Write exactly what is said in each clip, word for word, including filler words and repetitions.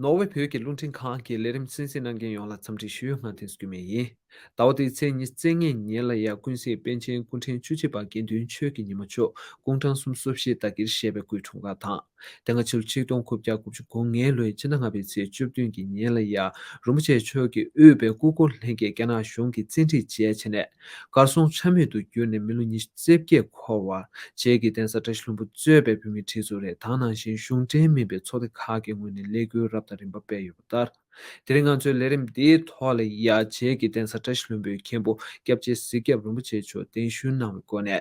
ནོར་ཝེ་བོད་ཀྱི་རླུང་འཕྲིན་ཁང་གི་ལས་རིམ་གསན་གཟིགས་གནང་མཁན་ཡོངས་ལ་འཚམས་འདྲི་ཞུ། ང་བསྟན་འཛིན་སྐྱོད་མེད་ཡིན། ཟླ་བ་འདིའི་ཚེས་ཉི་ཤུ་རྩ་ལྔའི་ཉིན་ལ་ཡ་ཀུན་གཟིགས་པཎ་ཆེན་སྐུ་ཕྲེང་བཅུ་གཅིག་པ་དགེ་འདུན་ཆོས་ཀྱི་ཉི་མ་མཆོག་དགུང་གྲངས་སུམ་ཅུ་སོ་བཞི་དར་དཀར་བཞད་པའི་སྐུའི་འཁྲུངས་སྐར་དང་། དེ་སྔ་ཕྱི་ལོ་ཆིག་སྟོང་དགུ་བརྒྱ་དགུ་བཅུ་གོ་ལྔའི་ལོའི་ཕྱི་ཟླ་ལྔ་པའི་ཚེས་བཅུ་བདུན་གྱི་ཉིན་ལ་ཡ་རིན་པོ་ཆེ་མཆོག་གིས་དབུས་པའི་སྐུ་འཁོར་ལྷན་རྒྱས་རྒྱ་ནག་གཞུང་གིས་བཙན་ཁྲིད་བྱས་བྱས་ནས་གར་སོང་ཆ་མེད་དུ་གྱུར་ནས་མི་ལོ་ཉི་ཤུ་རྩ་བརྒྱད་འཁོར་བར་རྗེ་གི་གདན་ས་བཀྲ་ཤིས་ལྷུན་པོ་གཙོས་པའི་བོད་མིའི་སྒྲིག་འཛུགས་རེད། དེ་ནང་བཞིན་གཞུང་འབྲེལ་མིན་པའི་ཚོགས་སྡེ་ཁག་གི་ངོས་ནས་ལས་འགུལ་རབ་དང་རིམ་པ་སྤེལ་ཡོད་པ་ལྟར། དེ་རིང་ང་ཚོའི་ལས་རིམ་འདིའི་ཐོག་ལ་ཡ་རྗེ་གི་གདན་ས་བཀྲ་ཤིས་ལྷུན་པོའི་མཁན་པོ་སྐྱབས་རྗེ་གཟིག་སྐྱབས་རིན་པོ་ཆེ་མཆོག་གདན་ཞུ་གནང་བའི་སྒོ་ནས།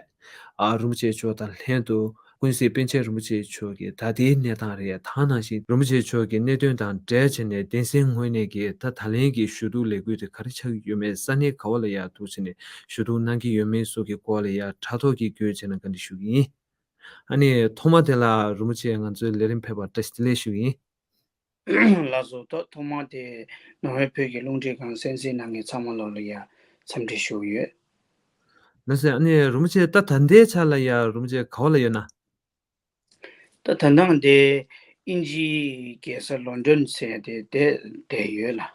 ཨ་རིན་པོ་ཆེ་མཆོག་དང་ལྷན་དུ་ཀུན་གཟིགས་པཎ་ཆེན་རིན་པོ་ཆེ་མཆོག་གི་ད་ལྟའི་གནས་སྟངས་རེད། དེ་ནང་བཞིན་རིན་པོ་ཆེ་མཆོག་གི་གནད་དོན་དང་འབྲེལ་བྱས་ནས་གདན་སའི་ངོས་ནས་ཀྱི་ད་ད་ལན་གྱི་ཞུ་གཏུག་ལས་འགུལ་དེ་ག་རེ་ཆགས་ཀྱི་ཡོད་མེད། ས་གནས་ག་བ་ལ་ཡ་འདུག་བྱས་ནས་ཞུ་གཏུག་གནང་གི་ཡོད་མེད་སོགས་ཀྱི་སྐོར་ལ་ཡ་དྲ་ཐོག་གི་བརྒྱུད་བྱས་ནས་བཀའ་འདྲི་ཞུ་གི་ཡིན། ཨ་ནི་ཐོག་མ་དེ་ལ་རིན་པོ་ཆེ་ང་ཚོའི་ལས་རིམ་ཕེབས་པར་བཀྲ་ཤིས་བདེ་ལེགས་ཞུ་གི་ཡིན། ལགས་སོ། ཐོག་ཐོག་མ་དེ་ནོར་ཝེ་བོད་ཀྱི་རླུང་འཕྲིན་ཁང་གསན་གཟིགས་གནང་མཁན་ཚང་མ་ལོ་ལ་ཡ་འཚམས་འདྲི་ཞུ་གི་ཡོད། ལགས་སེ། ཨ་ནི་རིན་པོ་ཆེ་ད་ད་ལྟའི་ཆ་ལ་ཡ་རིན་པོ་ཆེ་ག་བ་ལ་ཡོད་ན། ད་ད་ནང་དེ་དབྱིན་ཇིའི་རྒྱལ་ས་ལོན་ཌོན་ཟེར་དེ་དེ་བསྡད་ཡོད་ལ།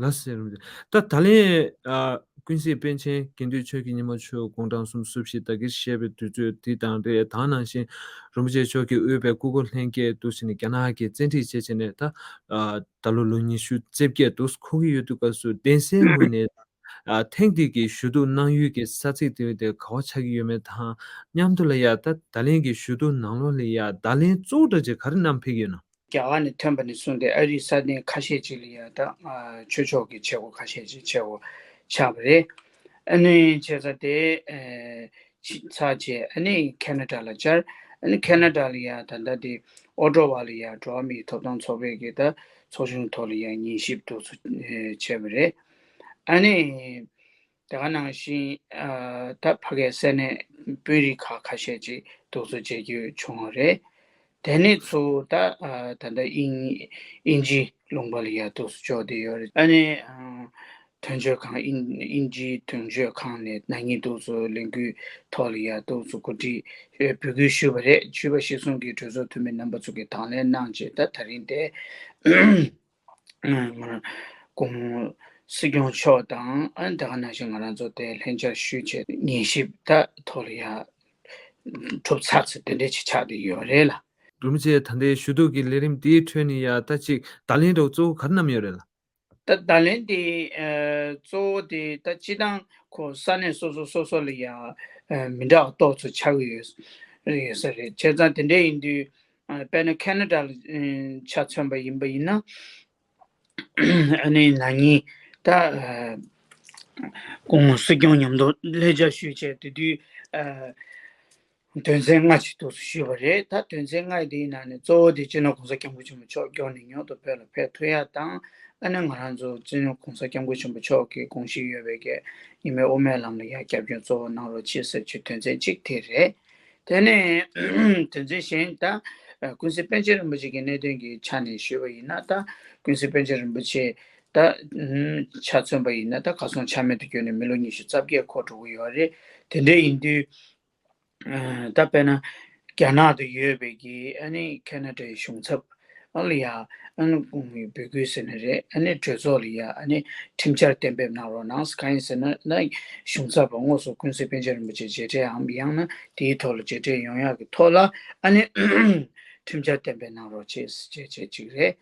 ལགས་སེ་རིན་པོ་ཆེ། ད་ད་ལན་ཨ་ཀུན་གཟིགས་པཎ་ཆེན་དགེ་འདུན་ཆོས་ཀྱི་ཉི་མ་མཆོག་དགུང་གྲངས་སུམ་ཅུ་སོ་བཞི་དར་དཀར་བཞད་པའི་དུས་ཚོད་འདི་དང་རེད། དེ་ནང་བཞིན་རིན་པོ་ཆེ་མཆོག་གིས་དབུས་པའི་སྐུ་འཁོར་ལྷན་རྒྱས་འདུག་བྱས་ནས་རྒྱ་ནག་གིས་བཙན་ཁྲིད་བྱས་བྱས་ནས་ད་ཨ་ད་ལོ་ལོ་ཉི་ཤུ་རྩ་བརྒྱད་འདུག་འཁོར་གྱི་ཡོད་དུས་སྐབས་སུ་གདན་སའི་ངོས་ནས་ཨ་ཐེངས་འདི་གི་ཞུ་གཏུག་གནང་ཡུལ་གྱི་ས་ཚིགས་དེ་དེ་ག་བ་ཆགས་ཀྱི་ཡོད་མེད་དང་མཉམ་དུ་ལ་ཡ་ད་ད་ལན་གྱི་ཞུ་གཏུག་ནང་ལོགས་ལ་ཡ་བརྡ་ལན་གཙོ་བོ་འདྲ་ཅིག་ག་རེ་བསྣམས་ཕེབས་ཀྱི་ཡོད་ན། རྒྱ་གར་ནས་ཐོན་པ་ནས་བཟུང་སྟེ་ཨ་རིའི་ས་གནས་ཁ་ཤས་ཅིག་ལ་ཡ་ད་ཨ་ཆོས་ཕྱོགས་ཀྱི་བྱེད་སྒོ་ཁ་ཤས་ཅིག་བྱེད་སྒོ་ཆགས་པ་རེད། ཨ་ནི་བྱས་ཙང་དེ་ཨ་ཕྱིན་ཚར་རྗེས་ཨ་ནི་ཁེ་ན་ཌ་ལ་བཅར། ཨ་ནི་ཁེ་ན་ཌ་ལ་ཡ་ད་ལྟ་དེ་ཨོ་ཊོ་ཝ་ལ་ཡ་འགྲོ་བ་མིའི་ཐོབ་ཐང་ཚོགས་པའི་གི་ད་ཚོགས་ཆུང་ཐོག་ལ་ཡ་ཉན་ཞིབ་འདུག་སེ་བྱས་པ་རེད། ཨ་ནི། དེ་ག་ནང་བཞིན་ཨ་ད་ཕ་གིའི་ས་གནས་དཔོན་རིགས་ཁག་ཁ་ཤས་ཅིག་འདུག་སེ་མཇལ་རྒྱུ་བྱུང་བ་རེད། དེ་ནས་ཚུར་ད་ཨ་ད་ལྟ་དབྱིན་དབྱིན་ཇི་ལུང་པ་ལ་ཡ་འདུག་སེ་འབྱོར་བསྡད་ཡོད་རེད། ཨ་ནི་ཨ་དོན་གཅོད་ཁང་དབྱིན་དབྱིན་ཇིའི་དོན་གཅོད་ཁང་ནས་ན་ནིང་འདུག་སེ་ལས་འགུལ་ཐོག་ལ་ཡ་འདུག་སེ་གོ་སྒྲིག་ཨེ་འབོད་སྐུལ་ཞུས་པ་རེད། ཆོས་པ་གཞིར་བཟུང་གི་གྲོས་ཚོགས་འཐུས་མི་རྣམ་པ་ཚོ་གིས་དང་ལེན་གནང་རྗེས་ད་ད་རིང་དེ། ང་རང་སྐུ་ངོ་སྲིད་སྐྱོང་མཆོག་དང་ཨ་ནི་དེ་ག་ནང་བཞིན་ང་རང་ཚོ་དེ་ལྷན་བཅར་ཞུས་བྱས་ཉན་ཞིབ་ད་ཐོག་ལ་ཡ་གྲུབ་ཚར་ཚེ་དེ་འདྲ་ཅིག་ཆགས་བསྡད་ཡོད་རེད་ལ། རིན་པོ་ཆེ་ད་ལྟའི་ཞུ་གཏུག་གི་ལས་རིམ་དེའི་ཁྲོད་ནས་ཡ་ད་ཅིག་བརྡ་ལན་འདྲ་བོ་གཙོ་བོ་ག་རེ་བསྣམས་ཡོད་རེད་ལ། ད་བརྡ་ལན་དེ་ཨ་གཙོ་བོ་དེ་ད་སྤྱིར་བཏང་ཁོ་ས་གནས་སོ་སོ་སོ་སོ་ལ་ཡ་ཨ་མི་འདྲ་བ་ཏོག་ཙམ་ཆགས་ཀྱི་ཡོད་ཡོད་ས་རེད། བྱས་ཙང་དེ་འདྲ་ཡིན་དུས། ཨ་དཔེར་ན་ཁེ་ན་ཌ་ལ་ཨ་ཆ་མཚོན་པ་ཡིན་པ་ཡིན་ན། ཨ་ནི་ན་ནིང་ད་ཨ་སྐུ་ངོ་སྲིད་སྐྱོང་མཉམ་དུ་ལྷན་བཅར་ཞུས་བྱས་དེ་དུས་ཨ་དོན་ཚན་ལྔ་ཅིག་འདུག་སེ་ཞུས་པ་རེད། ད་དོན་ཚན་ལྔ་དེའི་ནང་ནས་གཙོ་བོ་དེ་སྤྱི་ནོར་༸གོང་ས་༸སྐྱབས་མགོན་ཆེན་པོ་མཆོག་མགྱོགས་ནས་མྱུར་དུ་བོད་ལ་ཕེབས་ཐུབ་ཡ་དང་། ཨ་ནི་ང་རང་ཚོ་སྤྱི་ནོར་༸གོང་ས་༸སྐྱབས་མགོན་ཆེན་པོ་མཆོག་གི་དགོངས་གཞི་ཡོད་པའི་གི་ཉི་མའི་དབུ་མའི་ལམ་ལ་ཡ་རྒྱབ་སྐྱོར་གཙོ་བོ་གནང་རོགས་བྱེད་ཟེར་རྒྱུ་དོན་ཚན་གཅིག་དེ་རེད། དེ་ནས་དོན་ཚན་གཞན་ད་ཀུན་གཟིགས་པཎ་ཆེན་རིན་པོ་ཆེ་གི་གནད་དོན་གྱི་ཆ་ནས་ཞུས་པ་ཡིན་ན། ད་ཀུན་གཟིགས་པཎ་ཆེན་རིན་པོ་ཆེ་ད་ཆ་མཚོན་པ་ཡིན་ན་ད་གར་སོང་ཆ་མེད་དུ་གྱུར་ནས་མི་ལོ་ཉི་ཤུ་རྩ་བརྒྱད་འཁོར་འགྲོ་གི་ཡོད་རེད། དེ་འདྲ་ཡིན་དུས། ད་དཔེར་ན་རྒྱ་ནག་ཏུ་ཡོད་པའི་གི་ཨ་ནི་ཁེ་ན་ཌའི་གཞུང་ཚབ་ཨ་ལ་ཡ་ཨ་ནི་འབོད་སྐུལ་ཟེར་ནི་རེད། ཨ་ནི་གྲོས་ཚོགས་ལ་ཡ་ཨ་ནི་ཁྲིམས་འཆར་གཏན་འབེབས་གནང་རོགས་གནང་། གང་ཡིན་ཟེར་ན་ན་གཞུང་ཚབ་པ་དངོས་སུ་ཀུན་གཟིགས་པཎ་ཆེན་རིན་པོ་ཆེ་མཇལ་འཕྲད་འམ་ཡང་ན་དེའི་ཐོག་ལ་མཇལ་འཕྲད་ཡོང་ཡག་གི་ཐོག་ལ་ཨ་ནི་ཁྲིམས་འཆར་གཏན་འབེབས་གནང་རོགས་བྱེད་ཅེས་བྱེད་ཅིག་རེད།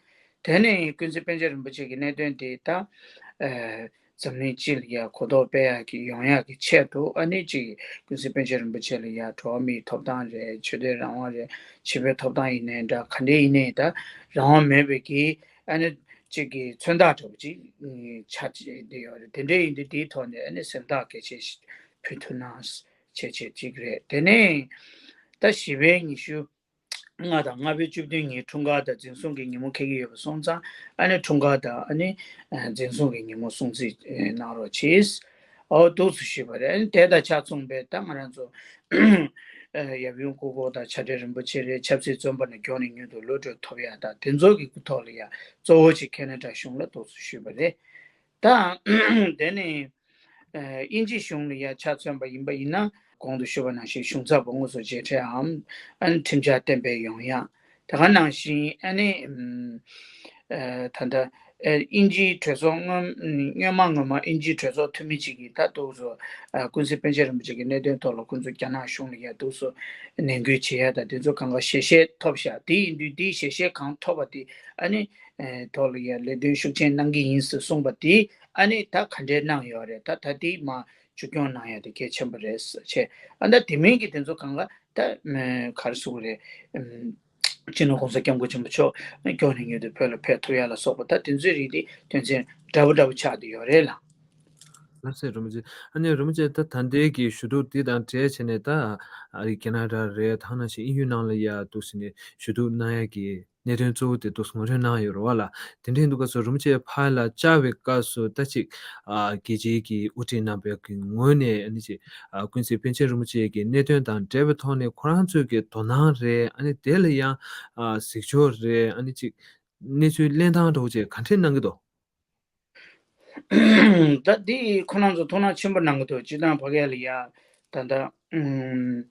དེ་ནས་ཀུན་གཟིགས་པཎ་ཆེན་རིན་པོ་ཆེ་གི་གནད་དོན་དེ་ད་ཨ་འཛམ་གླིང་སྤྱི་ལ་ཡ་གོ་རྟོགས་སྤེལ་ཡག་གི་ཡོང་ཡག་གི་ཆེད་དུ་ཨ་ནི་ཅིག་ཀུན་གཟིགས་པཎ་ཆེན་རིན་པོ་ཆེ་ལ་ཡ་འགྲོ་བ་མིའི་ཐོབ་ཐང་རེད། ཆོས་དད་རང་དབང་རེད། བྱིས་པའི་ཐོབ་ཐང་ཡིན་ནའི་འདྲ་ག་འདྲ་ཡིན་ནའི་ད་རང་དབང་མེད་པའི་གི་ཨ་ནི་ཅིག་གི་མཚོན་རྟགས་འདྲ་པོ་ཅིག་ཆགས་བསྡད་ཡོད་རེད། དེ་འདྲ་ཡིན་དུས་དེའི་ཐོག་ནས་ཨ་ནི་སེམས་ཐག་གལ་ཆེ་ཞིག་ཕུལ་ཐུབ་ན་བྱས་བྱས་ཅིག་རེད། དེ་ནས་ད་བཞི་པའི་ཉི་ཤུ། ལྔ་དང་ལྔ་པའི་བཅུ་བདུན་ཉིན་འཁྲུངས་སྐར་དང་འཛིན་བཟུང་གི་ཉིན་མོ་འཁེལ་གྱི་ཡོད་པ་སོང་ཙང་ཨ་ནི་འཁྲུངས་སྐར་དང་ཨ་ནི་འཛིན་བཟུང་གི་ཉིན་མོ་སྲུང་བརྩི་གནང་རོགས་གྱིས། ཨོ་འདུག་སེ་ཞུས་པ་རེད། ཨ་ནི་དེ་དང་ཆ་མཚུངས་པའི་ད་ང་རང་ཚོ་ཡབ་ཡུམ་སྐུ་འཁོར་དང་བྱ་བྲལ་རིན་པོ་ཆེ་རེད། ཆབ་སྲིད་བཙོན་པ་ནས་མགྱོགས་ནས་མྱུར་དུ་གློད་གྲོལ་ཐོབ་ཡ་དང་དེ་ཚོ་གི་ཐོག་ལ་ཡ་གཙོ་བོ་ཅིག་ཁེ་ན་ཌ་གཞུང་ལ་འདུག་སེ་ཞུས་པ་རེད། ད་དེ་ནི། ཨ་དབྱིན་ཇི་གཞུང་ལ་ཡ་ཆ་མཚོན་པ་ཡིན་པ་ཡིན་ན་གོང་དུ་ཞུས་པ་ནང་བཞིན་གཞུང་ཚབ་པ་དངོས་སུ་མཇལ་འཕྲད་འམ། ཨ་ནི་ཁྲིམས་འཆར་གཏན་འབེབས་ཡོང་ཡ། དེ་ག་ནང་བཞིན་ཨ་ནི་ཨམ་ ད་ལྟ་ཨིན་ཇིའི་གྲོས་ཚོགས་སྔོན་སྔོན་མ་སྔོན་མ་ཨིན་ཇིའི་གྲོས་ཚོགས་འཐུས་མི་གཅིག་གིས་ད་འདུག་སེ་ཀུན་གཟིགས་པཎ་ཆེན་རིན་པོ་ཆེ་གི་གནད་དོན་ཐོག་ལ་ཁོང་ཚོས་རྒྱ་ནག་གཞུང་ལ་ཡ་འདུག་སེ་ནན་སྐུལ་བྱེད་ཡ་དང་དེ་ཚོ་གང་ག་ཞལ་བཞེས་ཐོབ་ཤག་དེ་ཡིན་དུས་དེའི་ཞལ་བཞེས་གང་ཐོབ་པ་དེ་ཨ་ནི་ཐོག་ལ་ཡ་ལས་དོན་ཤུགས་ཆེན་གནང་གི་ཡིན་ཟེར་གསུངས་པ་དེ་ཨ་ནི་ད་ག་འདྲས་གནང་ཡོད་རེད། ད་ད་དེ་མ་བཅོས་སྐྱོང་གནང་ཡ་དེ་གལ་ཆེན་པོ་རེད་ཟེར་བྱས། ཨ་ད་དེ་མིན་གྱི་དེ་ཚོ་གང་ག་ད་ག་རེ་ཟེར་དགོས་རེད། སྤྱི་ནོར་༸གོང་ས་༸སྐྱབས་མགོན་ཆེན་པོ་མཆོག་སྐྱོང་ནས་ཉོས་ཏེ་བོད་ལ་ཕེབས་ཐུབ་ཡ་ལ་སོགས་པ་ད་དེ་ཚོའི་རིགས་དེ་དོན་ཚན་འདྲ་པོ་འདྲ་པོ་ཆགས་བསྡད་ཡོད་རེད་ལ། ལགས་སོ་རིན་པོ་ཆེ། ཨ་ནི་རིན་པོ་ཆེ་ད་ད་ལྟའི་གི་ཞུ་གཏུག་འདི་དང་འབྲེལ་བྱས་ནས་ད་ཨ་རི་ཁེ་ན་ཌ་རེད། ད་ནང་བཞིན་དབྱིན་ཡུལ་ནང་ལ་ཡ་འདུག་སེ་ནས་ཞུ་གཏུག་གནང་ཡ་གི་གནད་དོན་གཙོ་བོ་དེ་འདུག་སེ་ངོ་སྤྲོད་གནང་ཡོད་རེད་བ་ལ། དེ་འདྲའི་འདུག་སྐབས་སུ་རིན་པོ་ཆེ་ཕར་ལ་བཅར་བའི་སྐབས་སུ་ད་ཅིག་ཨ་རྒྱལ་སྤྱིའི་གི་དབུ་ཁྲིད་རྣམ་པའི་གི་ངོས་ནས་ཨ་ནི་ཅིག་ཨ་ཀུན་གཟིགས་པཎ་ཆེན་རིན་པོ་ཆེ་གི་གནད་དོན་དང་འབྲེལ་བའི་ཐོག་ནས་ཁོ་རང་ཚོའི་གི་དོ་སྣང་རེད། ཨ་ནི་དེ་ལ་ཡང་ཨ་གཟིགས་ཕྱོགས་རེད། ཨ་ནི་ཅིག་གནས་ཚུལ་གླེང་སྟངས་འདྲ་བོ་ཅིག་ག་འདྲས་གནང་གི་འདུག་ད་འདི་ཁོ་རང་ཚོ་ཐུགས་སྣང་ཆེན་པོ་གནང་གི་འདུག་སྤྱིར་བཏང་ཕ་གི་ལ་ཡ་ད་ལྟ་ཨུམ་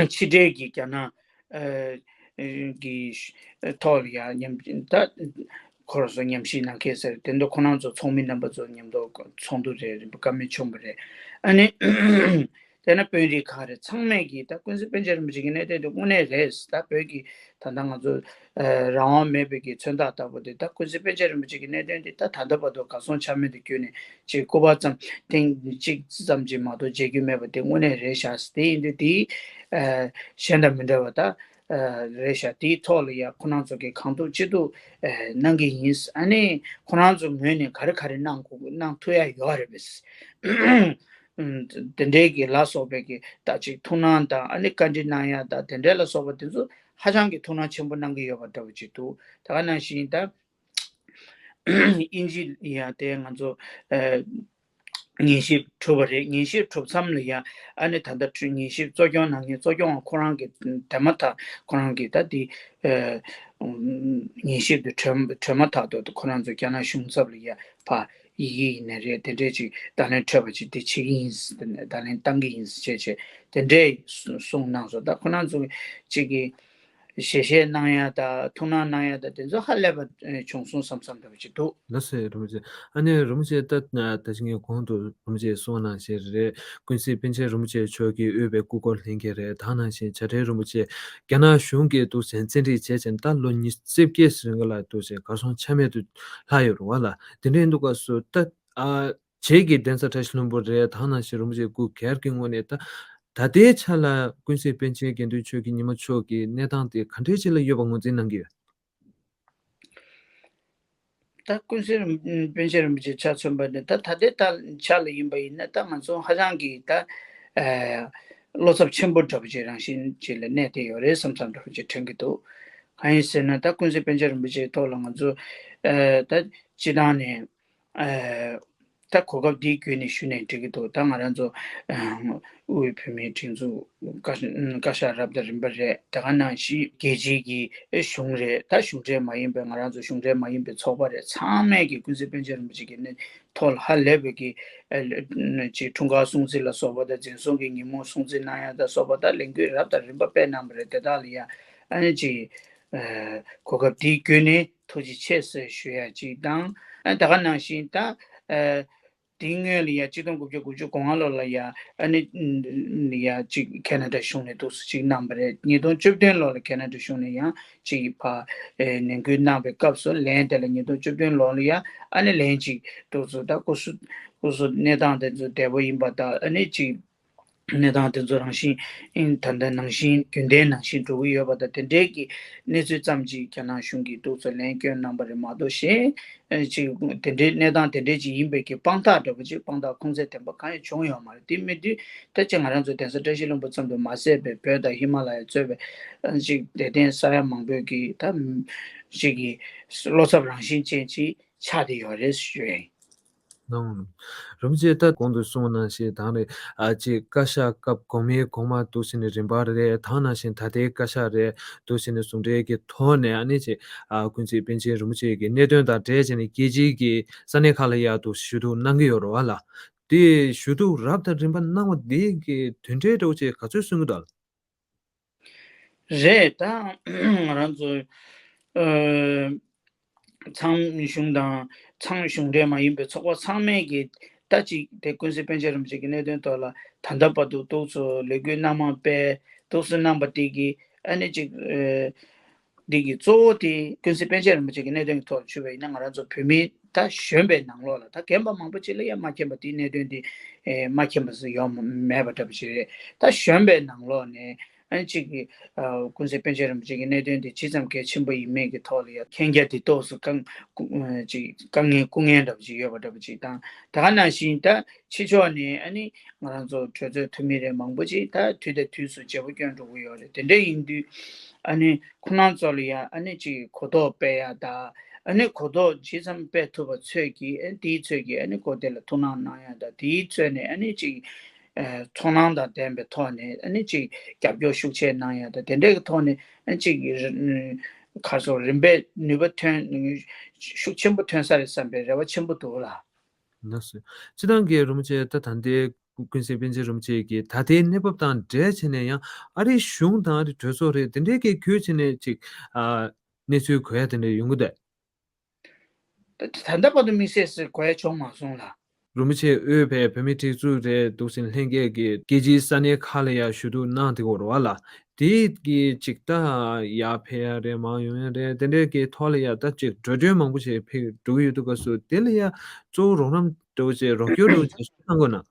ཕྱི་འབྲེལ་གྱི་རྒྱ་ནག་ཨ་གི་ཐོག་ལ་ཡ་མཉམ་ད་ཁོ་རང་ཚོ་མཉམ་ཞུགས་གནང་མཁན་ཟེར་དེ་འདྲ་ཁོ་རང་ཚོ་ཚོགས་མི་རྣམ་པ་ཚོ་མཉམ་དུ་ཚོགས་འདུ་རེད། རིམ་པ་བཀའ་མོལ་བྱུང་བ་རེད། ཨ་ནི། དེ་ན་དཔོན་རིགས་ཁག་རེད། ཚང་མས་ཀྱིས་ད་ཀུན་གཟིགས་པཎ་ཆེན་རིན་པོ་ཆེ་གི་གནད་དོན་དེ་དངོས་གནས་རེད། ད་བོད་ཀྱི་ད་ལྟ་ང་ཚོ་ཨ་རང་དབང་མེད་པའི་གི་མཚོན་རྟགས་ལྟ་བུ་དེ། ད་ཀུན་གཟིགས་པཎ་ཆེན་རིན་པོ་ཆེ་གི་གནད་དོན་དེ་ད་ད་ལྟ་བར་དུ་གར་སོང་ཆ་མེད་དུ་གྱུར་ནས་ཅིག་སྐུ་པར་ཙམ་ཐེངས་གཅིག་ཙམ་ཅིག་མ་གཏོགས་མཇལ་རྒྱུ་མེད་པ་དེ་དངོས་གནས་རེད་ཤག་དེ་ཡིན་དུས་དེ་ཨ་གཞན་དང་མི་འདྲ་བ་ད་ཨ་རེད་ཤག་དེའི་ཐོག་ལ་ཡ་ཁོ་རང་ཚོ་གིས་གང་ཐུབ་ཅི་ཐུབ་ཨ་གནང་གི་ཡིན། ཨ་ནི་ཁོ་རང་ཚོ་ངོས་ནས་ག་རེ་ག་རེ་གནང་དགོས་གནང་ཐུབ་ཡ་ཡོད་རེད་པས། དེ་འདྲའི་གི་ལ་སོགས་པའི་གི་ད་ཅིག་ཐུགས་སྣང་དང་ཨ་ནི་བཀའ་འདྲི་གནང་ཡ་དང་དེ་འདྲའི་ལ་སོགས་པ་དེ་ཚོ་ཧ་ཅང་གི་ཐུགས་སྣང་ཆེན་པོ་གནང་གི་ཡོད་པ་འདྲ་བོ་ཅིག་འདུག་ད་ག་ནང་བཞིན་ད་དབྱིན་ཇི་ཡ་དེ་ང་ཚོ་ཨ་ཉན་ཞིབ་གྲུབ་པ་རེད། ཉན་ཞིབ་གྲུབ་མཚམས་ལ་ཡ་ཨ་ནི་ད་ལྟ་ཉན་ཞིབ་གཙོ་སྐྱོང་གནང་མཁན་གཙོ་སྐྱོང་བ་ཁོ་རང་གི་དེ་མ་ཐག་ཁོ་རང་གི་ད་དེ་ཨ་ཉན་ཞིབ་དེ་གྲོལ་གྲོལ་མ་ཐག་ཏུ་ཁོ་རང་ཚོ་རྒྱ་ནག་གཞུང་ཚབ་ལ་ཡ་ཕ་ཡི་གེ་ཡིན་ནའི་རེད། དེ་འདྲས་ཅིག་བརྡ་ལན་འཕྲོད་པ་ཅིག་དེ་བྱེད་ཀྱི་ཡིན་ཟེར་ནས་བརྡ་ལན་བཏང་གི་ཡིན་ཟེར་བྱས་བྱས་དེ་འདྲས་གསུངས་གནང་སོང་། ད་ཁོ་རང་ཚོ་གཅིག་གིས་ཞལ་བཞེས་གནང་ཡ་དང་ཐུགས་སྣང་གནང་ཡ་དང་དེ་ཚོ་ཧ་ལས་པ་བྱུང་སོང་བསམ་བསམ་འདྲ་བ་ཅིག་འདུག་ལགས་སོ་རིན་པོ་ཆེ། ཨ་ནི་རིན་པོ་ཆེ་ད་ད་ཅི་ངས་གོང་དུ་རིན་པོ་ཆེས་གསུངས་གནང་བཞིན་རེད། ཀུན་གཟིགས་པཎ་ཆེན་རིན་པོ་ཆེ་མཆོག་གིས་དབུས་པའི་སྐུ་འཁོར་ལྷན་རྒྱས་རེད། ད་ནང་བཞིན་བྱ་བྲལ་རིན་པོ་ཆེ་རྒྱ་ནག་གཞུང་གིས་འདུག་སེ་བཙན་ཁྲིད་བྱས་ཙང་ད་ལོ་ཉི་ཤུ་རྩ་བརྒྱད་རིང་ལ་འདུག་སེ་གར་སོང་ཆ་མེད་དུ་ལྷག་ཡོད་རེད་བ་ལ། དེ་འདྲའི་འདུག་སྐབས་སུ་ད་ཨ་བྱེས་ཀྱི་གདན་ས་བཀྲ་ཤིས་ལྷུན་པོ་རེད། ད་ནང་བཞིན་རིན་པོ་ཆེ་སྐུ་སྒེར་གྱི་ངོས་ནས་ད་ད་ལྟའི་ཆ་ལ་ཀུན་གཟིགས་པཎ་ཆེན་དགེ་འདུན་ཆོས་ཀྱི་ཉི་མ་མཆོག་གི་གནས་སྟངས་དེ་ག་འདྲས་ཅིག་ལ་ཡོད་པ་ངོས་འཛིན་གནང་གི་ཡོད། ད་ཀུན་གཟིགས་རིན་པཎ་ཆེན་རིན་པོ་ཆེ་ཆ་མཚོན་པ་ནི་ད་ད་ལྟའི་ད་ཆ་ལ་ཡིན་པ་ཡིན་ན་ད་ང་ཚོ་ཧ་ཅང་གི་ད་ཨ་བློ་འཚབ་ཆེན་པོ་འདྲ་པོ་ཅིག་རང་བཞིན་ཅིག་ལ་གནས་བསྡད་ཡོད་རེད་བསམ་བསམ་འདྲ་པོ་ཅིག་དྲན་གྱི་འདུག་གང་ཡིན་ཟེར་ན་ད་ཀུན་གཟིགས་པཎ་ཆེན་རིན་པོ་ཆེའི་ཐོག་ལ་ང་ཚོ་ཨ་ད་སྤྱི་བཏང་ནས་ཨ་ད་གོ་སྐབས་འདི་བརྒྱུད་ནས་ཞུ་ནས་འགྲིག་གི་འདུག་ད་ང་རང་ཚོ་ཨ་དབུས་བོད་མིའི་སྒྲིག་འཛུགས་བཀའ་བཀའ་ཤག་རབ་དང་རིམ་པ་རེད། དེ་ག་ནང་བཞིན་རྒྱལ་སྤྱིའི་གི་གཞུང་རེད། ད་གཞུང་འབྲེལ་མ་ཡིན་པའི་ང་རང་ཚོ་གཞུང་འབྲེལ་མ་ཡིན་པའི་ཚོགས་པ་རེད། ཚང་མས་ཀྱི་ཀུན་གཟིགས་པཎ་ཆེན་རིན་པོ་ཆེ་གི་གནས་ཐོག་ལ་ཧ་ལས་པའི་གི་ཨ་ཅིག་འཁྲུངས་སྐར་སྲུང་བརྩི་ལ་སོགས་པ་དང་འཛིན་བཟུང་གི་ཉིན་མོ་སྲུང་བརྩི་གནང་ཡ་ལ་སོགས་པ་དང་ལས་འགུལ་རབ་དང་རིམ་པ་སྤེལ་གནང་བ་རེད། དེ་དག་ལ་ཡ་ཨ་ནི་ཅིག་ཨ་གོ་སྐབས་འདི་བརྒྱུད་ནས་ཐུགས་རྗེ་ཆེ་ཟེར་ཞུ་ཡ་ཅིག་དང་། ཨ་དེ་ག་ནང་བཞིན་ད་ཨ་དེའི་སྔོན་ལ་ཡ་གཅིག་སྟོང་དགུ་བརྒྱ་དགུ་བཅུ་གོ་ལྔ་ལོ་ལ་ཡ་ཨ་ནི་ཡ་གཅིག་ཁེ་ན་ཌ་གཞུང་ནས་འདུག་སེ་གཅིག་གནང་བ་རེད། ཉིས་སྟོང་བཅུ་བདུན་ལོ་ལ་ཁེ་ན་ཌ་གཞུང་ནས་ཡང་གཅིག་ཕར་ཨེ་ནན་སྐུལ་གནང་བའི་སྐབས་སུ་ལན་དེ་ལ་ཉིས་སྟོང་བཅུ་བདུན་ལོ་ལ་ཡ་ཨ་ནི་ལན་གཅིག་འདུག་སེ་ད་སྐུ་གཟུགས་སྐུ་གཟུགས་གནས་སྟངས་དེ་ཚོ་བདེ་པོ་ཡིན་པ་དང་ཨ་ནི་གཅིག་གནས་སྟངས་དེ་ཚོ་རང་བཞིན་ད་ལྟ་ནང་བཞིན་རྒྱུན་ལྡན་ནང་བཞིན་འགྲོ་གི་ཡོད་པ་དང་དེ་འདྲའི་གི་གནས་ཚུལ་ཙམ་ཅིག་རྒྱ་ནག་གཞུང་གིས་འདུག་སེ་ལན་བསྐྱོན་གནང་བ་རེད་མ་གཏོགས་གཞན་ཅིག་དེ་འདྲའི་གནས་སྟངས་དེ་འདྲའི་ཅིག་ཡིན་པའི་གི་དཔང་རྟགས་འདྲ་པོ་ཅིག་དཔང་རྟགས་ཁུངས་བཙན་ལྡན་པ་གང་ཡང་བྱུང་ཡོད་མ་རེད། དེ་མིན་དུས་ད་ཅིག་ང་རང་ཚོ་གདན་ས་བཀྲ་ཤིས་ལྷུན་པོ་ཙམ་དུ་མ་ཟད་པའི་བོད་དང་ཧི་མ་ལ་ཡ་གཙོས་པའི་ཅིག་དད་ལྡན་ས་ཡ་མང་པོས་གི་ད་ཅིག་གི་བློ་འཚབ་རང་བཞིན་ཅན་ཅིག་ཆགས་བསྡད་ཡོད་རེད་ཞུ་ཡ་ཡིན། ནང་། རིན་པོ་ཆེ་ད་གོང་དུ་གསུངས་པ་ནང་བཞིན་ད་རེས་ཨ་ཅིག་བཀའ་ཤག་སྐབས་གོང་མའི་གོང་མ་འདུག་སེ་ནས་རིམ་པར་རེད། ད་ནང་བཞིན་ད་ལྟའི་བཀའ་ཤག་རེད། འདུག་སེ་ནས་ཟུང་འབྲེལ་གྱི་ཐོག་ནས་ཨ་ནི་ཅིག་ཨ་ཀུན་གཟིགས་པཎ་ཆེན་རིན་པོ་ཆེ་གི་གནད་དོན་དང་འབྲེལ་བྱས་ནས་རྒྱལ་སྤྱིའི་གི་ས་གནས་ཁག་ལ་ཡར་འདུག་ཞུ་གཏུག་གནང་གི་ཡོད་རེད་བ་ལ། དེ་ཞུ་གཏུག་རབ་དང་རིམ་པ་གནང་བ་དེ་གི་དོན་འབྲས་འདྲ་བོ་ཅིག་ག་ཚོད་གསུང་གི་འདུག་ལ། རེད། ད་ང་རང་ཚོ་ཨ་ ཚང་གཞུང་དང་ཚང་གཞུང་འབྲེལ་མ་ཡིན་པའི་ཚོགས་པ་ཚང་མས་ཀྱི་ད་ཅིག་དེ་ཀུན་གཟིགས་པཎ་ཆེན་རིན་པོ་ཆེ་གི་གནད་དོན་ཐོག་ལ་ད་ལྟ་བར་དུ་ཏོག་ཙམ་ལས་འགུལ་སྣ་མང་སྤེལ་ཏོག་ཙམ་གནང་པ་དེ་གི་ཨ་ནི་ཅིག་འདི་གི་གཙོ་བོ་དེ་ཀུན་གཟིགས་པཎ་ཆེན་རིན་པོ་ཆེ་གི་གནད་དོན་གྱི་ཐོག་ལ་ཞུས་པ་ཡིན་ན། ང་རང་ཚོ་བོད་མི་ད་གཞོན་པའི་ནང་ལོགས་ལ་ད་རྒན་པ་མང་པོ་ཅིག་ལ་ཡང་མ་མཁྱེན་པ་དེའི་གནད་དོན་དེ་མ་མཁྱེན་པ་ཟེར་ཡོང་མེད་པ་འདྲ་པོ་ཅིག་རེད། ད་གཞོན་པའི་ནང་ལོགས་ནས། ཨ་ནི་གཅིག་གིས་ཀུན་གཟིགས་པཎ་ཆེན་རིན་པོ་ཆེ་གི་གནད་དོན་དེ་ཇི་ཙམ་གལ་ཆེན་པོ་ཡིན་མིན་གྱི་ཐོག་ལ་ཡང་མཁྱེན་རྒྱ་དེ་ཏོག་ཙམ་དཀའ་ཅིག་དཀའ་ངལ་སྐུ་ངལ་འདྲ་པོ་ཅིག་ཡོད་པ་འདྲ་པོ་ཅིག་དང་། ད་ག་ནང་བཞིན་ད་ཕྱི་ཕྱོགས་ནས་ཨ་ནི་ང་རང་ཚོ་གྲོས་ཚོགས་འཐུས་མི་རེ་མང་པོ་ཅིག་ད་དུས་དང་དུས་སུ་བརྗེ་པོ་བསྐྱོན་འགྲོ་གི་ཡོད་རེད། དེ་འདྲ་ཡིན་དུས་ཨ་ནི་ཁོ་རང་ཚོ་ལ་ཡང་ཨ་ནི་ཅིག་གོ་རྟོགས་སྤེལ་ཡ་དང་། ཨ་ནི་གོ་རྟོགས་ཇི་ཙམ་སྤེལ་ཐུབ་པ་ཚོད་ཀྱིས་ཨ་ནི་དེའི་ཚོད་ཀྱིས་ཨ་ནི་གོ་དེ་ལ་ཐུགས་སྣང་གནང་ཡ་དང་། དེའི་ཚོད་ནས་ཨ་ནི་ཅིག་ཚོར་སྣང་དང་ལྡན་པའི་ཐོག་ནས་ཨ་ནི་ཅིག་རྒྱབ་སྐྱོར་ཤུགས་ཆེ་གནང་ཡ་དང་། དེ་འདྲའི་གི་ཐོག་ནས་ཨ་ནི་ཅིག་ག་རེ་ཟེར་རིམ་པས་ནུས་པ་ཐོན། ཤུགས་ཆེན་པོ་ཐོན་ས་རེད་བསམ་པའི་རེ་བ་ཆེན་པོ་འདུག་ལ། ལགས་སོ། སྤྱིར་བཏང་གི་རིན་པོ་ཆེ་ད་ད་ལྟའི་ཀུན་གཟིགས་པཎ་ཆེན་རིན་པོ་ཆེ་གི་ད་ལྟའི་གནས་བབ་དང་འབྲེལ་བྱས་ནས་ཡང་ཨ་རིའི་གཞུང་དང་ཨ་རིའི་གྲོས་ཚོགས་རེད། དེ་འདྲའི་གི་བརྒྱུད་བྱས་ནས་ཅིག་གནས་ཚུལ་གོ་ཡ་དེ་འདྲ་ཡོང་གི་འདུག་ད་ད་ལྟ་བར་དུ་དམིགས་བསལ་ཟེར་གོ་ཡ་བྱུང་མ་སོང་ལ། རིན་པོ་ཆེ་དབུས་པའི་བོད་མིའི་སྒྲིག་འཛུགས་རེད་འདུག་ཟིན་ལྷན་རྒྱས་ཀྱི་རྒྱལ་སྤྱིའི་ས་གནས་ཁག་ལ་ཡ་ཞུ་གཏུག་གནང་དེ་གོ་ར་བ་ལ། དེ་གི་ཅིག་ད་ཡར་ཕེབས་ཡ་རེད་མར་ཡོང་ཡ་རེད། དེ་འདྲའི་གི་ཐོག་ལ་ཡ་ད་ཅིག་འགྲོ་གྲོན་མང་པོ་ཞིག་ཕེབས་འགྲོ་གི་ཡོད་འདུག་ག་སོ། དེ་ལ་ཡ་གཙོ་བོ་རོགས་རམ་འདྲ་བོ་ཅིག་རོགས་སྐྱོར་འདྲ་བོ་ཅིག་གནང་དགོས་ན།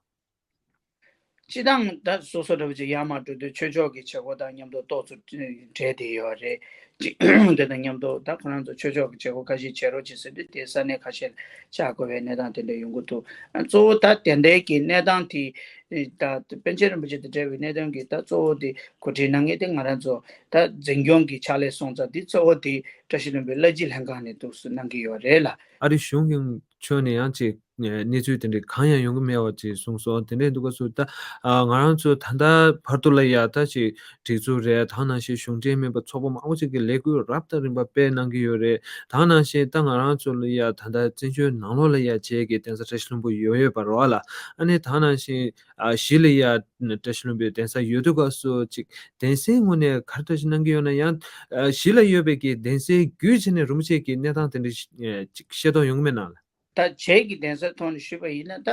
སྤྱི་བཏང་ད་སོ་སོ་འདྲ་བོ་ཅིག་ཡར་མར་འགྲོ་དུས་ཆོས་ཕྱོགས་ཀྱི་བྱེད་སྒོ་དང་མཉམ་དུ་ཏོག་ཙམ་འབྲེལ་བསྡད་ཡོད་རེད། ཅིག་དེ་དང་མཉམ་དུ་ད་ཁོ་རང་ཚོ་ཆོས་ཕྱོགས་ཀྱི་བྱེད་སྒོ་ཁ་ཤས་བྱེད་རོགས་བྱེད་ཟེར་དུས་དེ་ས་གནས་ཁ་ཤས་ལ་བཅར་དགོས་པའི་གནས་སྟངས་དེ་འདྲ་ཡོང་གི་འདུག་གཙོ་བོ་ད་དེ་འདྲའི་གི་གནས་སྟངས་དེ་ད་པཎ་ཆེན་རིན་པོ་ཆེ་དང་འབྲེལ་བའི་གནད་དོན་གྱི་ད་གཙོ་བོ་དེ་གོ་སྒྲིག་གནང་མཁན་དེ་ང་རང་ཚོ་ད་འཛིན་སྐྱོང་གི་ཕྱག་ལས་སོང་ཙང་དེ་གཙོ་བོ་དེ་བཀྲ་ཤིས་ལྷུན་པོའི་བླ་སྤྱི་ལྷན་ཁང་ནས་འདུག་སེ་གནང་གི་ཡོད་རེད་ལ། ཨ་རི་གཞུང་གི་ཕྱོགས་ནས་ཡང་ཅིག་གནས་ཚུལ་དེ་འདྲ་གང་ཡང་ཡོང་གི་མེད་པ་ཅིག་གསུངས་སོང་། དེ་འདྲ་འདུག་ག་སུ་ད་ང་རང་ཚོ་ད་ལྟ་བར་དུ་ལ་ཡ་ད་ཅིག་སྒྲིག་འཛུགས་རེད། ད་ནང་བཞིན་གཞུང་འབྲེལ་མིན་པ་ཚོགས་པ་མང་པོ་ཅིག་གི་ལས་འགུལ་རབ་དང་རིམ་པ་སྤེལ་གནང་གི་ཡོད་རེད། ད་ནང་བཞིན་ད་ང་རང་ཚོ་ལ་ཡ་ད་ལྟ་བཙན་བྱོལ་ནང་ལོགས་ལ་ཡ་བྱས་ཀྱི་གདན་ས་བཀྲ་ཤིས་ལྷུན་པོ་ཡོད་ཡོད་པ་རོ་ལ། ཨ་ནི་ད་ནང་བཞིན་གཞིས་ལ་ཡ་བཀྲ་ཤིས་ལྷུན་པོའི་གདན་ས་ཡོད་དུས་ག་སུ་ཅིག་གདན་སའི་ངོས་ནས་ག་རེ་འདྲ་ཞིག་གནང་གི་ཡོད་ན། ཡང་གཞིས་ལ་ཡོད་པའི་གི་གདན་སའི་བརྒྱུད་བྱས་ནས་རིན་པོ་ཆེ་གི་གནས་སྟངས་དེ་འདྲ་ཅིག་ཤེས་རྟོགས་ཡོང་གི་མེད་ན་ལ། ད་བྱས་ཀྱི་གདན་ས་ཐོག་ནས་ཞུས་པ་ཡིན་ན། ད་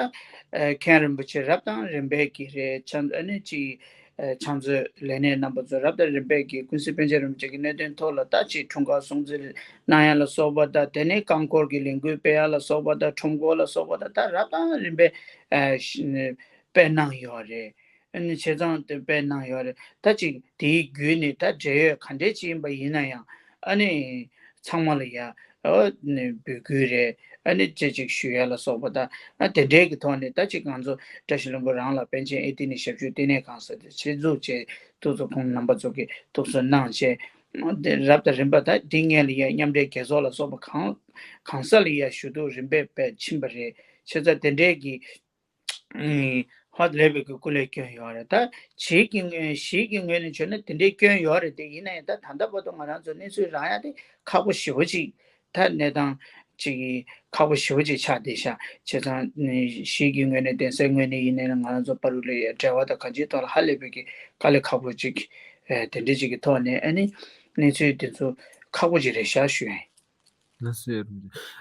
མཁན་རིན་པོ་ཆེ་རབ་དང་རིམ་པས་ཀྱི་རེད། ཕྱག་ཨ་ནི་ཅིག་ཕྱག་མཛོད་ལས་སྣེ་རྣམ་པ་ཚོ་རབ་དང་རིམ་པས་ཀྱི་ཀུན་གཟིགས་པཎ་ཆེན་རིན་པོ་ཆེ་གི་གནད་དོན་ཐོག་ལ་ད་ཅིག་འཁྲུངས་སྐར་སྲུང་བརྩི་གནང་ཡ་ལ་སོགས་པ་དང་། དེ་ནས་རྐང་འཁོར་གྱི་ལས་འགུལ་སྤེལ་ཡ་ལ་སོགས་པ་དང་། ཁྲོམ་སྐོར་ལ་སོགས་པ་དང་། ད་རབ་དང་རིམ་པས་སྤེལ་གནང་ཡོད་རེད། ཨ་ནི་བྱས་ཙང་དེ་སྤེལ་གནང་ཡོད་རེད། ད་ཅིག་དེའི་བརྒྱུད་ནས་ད་འབྲེལ་ཡོད་ག་འདྲས་ཅིག་ཡིན་པ་ཡིན་ན་ཡང་། ཨ་ནི་ཚང་མ་ལ་ཡ་ཨ་ནི་འབོད་སྐུལ་རེད། ཨ་ནི་ཅི་ཅིག་ཞུ་ཡ་ལ་སོགས་པ་དང་། ཨ་དེ་འདྲའི་གི་ཐོག་ནས་ད་ཅིག་ང་ཚོ་བཀྲ་ཤིས་ལྷུན་པོ་རང་ལ་པཎ་ཆེན་ཨེ་ཏི་ནི་ཞབས་ཞུ་ལྟེ་གནས་ཁང་ཟེར་དེ་ཆེད་འཛུགས་བྱས། ཏོག་ཙམ་ཁོང་རྣམ་པ་ཚོ་གིས་ཐུགས་གསོ་གནང་བྱས། དེ་རབ་དང་རིམ་པ་ད་དེ་སྔོན་ལ་ཡ་མཉམ་འབྲེལ་རྒྱལ་ཚོགས་ལ་སོགས་པ་གང་གང་ས་ལ་ཡ་ཞུ་གཏུག་རིམ་པས་སྤེལ་ཕྱིན་པ་རེད། བྱས་ཙང་དེ་འདྲའི་གི་ཧོ་ལས་པའི་གི་སྐུ་ལས་བསྐྱོན་ཡོད་རེད། ད་གཞིས་ཀྱི་ངོས་གཞིས་ཀྱི་ངོས་ནས་བྱས་ན་དེ་འདྲའི་བསྐྱོན་ཡོད་རེད། དེ་ཡིན་ན་ཡང་ད་ད་ལྟ་བར་དུ་ང་རང་ཚོ་གནས་ཚུལ་རག་ཡ་དེ་ཁག་པོ་ཞེ་པོ་ཅིག་ད་གནས་སྟངས་ཅིག་ཁག་པོ་ཞེ་པོ་ཅིག་ཆགས་བསྡད་ཤག་བྱས་ཙང་གཞིས་ཀྱི་ངོས་ནས་གདན་སའི་ངོས་ནས་ཡིན་ནའི་ང་རང་ཚོ་བར་དུ་ལ་ཡ་འབྲེལ་བ་དང་གང་ཅིའི་ཐོག་ལ་ཧ་ལས་པའི་གི་དཀའ་ལས་ཁག་པོ་ཅིག་དེ་འདྲ་ཅིག་གི་ཐོག་ནས་ཨ་ནི་གནས་ཚུལ་དེ་ཚོ་ཁག་པོ་ཅིག་རེད་ཤག་ཞུ་ཡ་ཡིན། ལགས་སོ།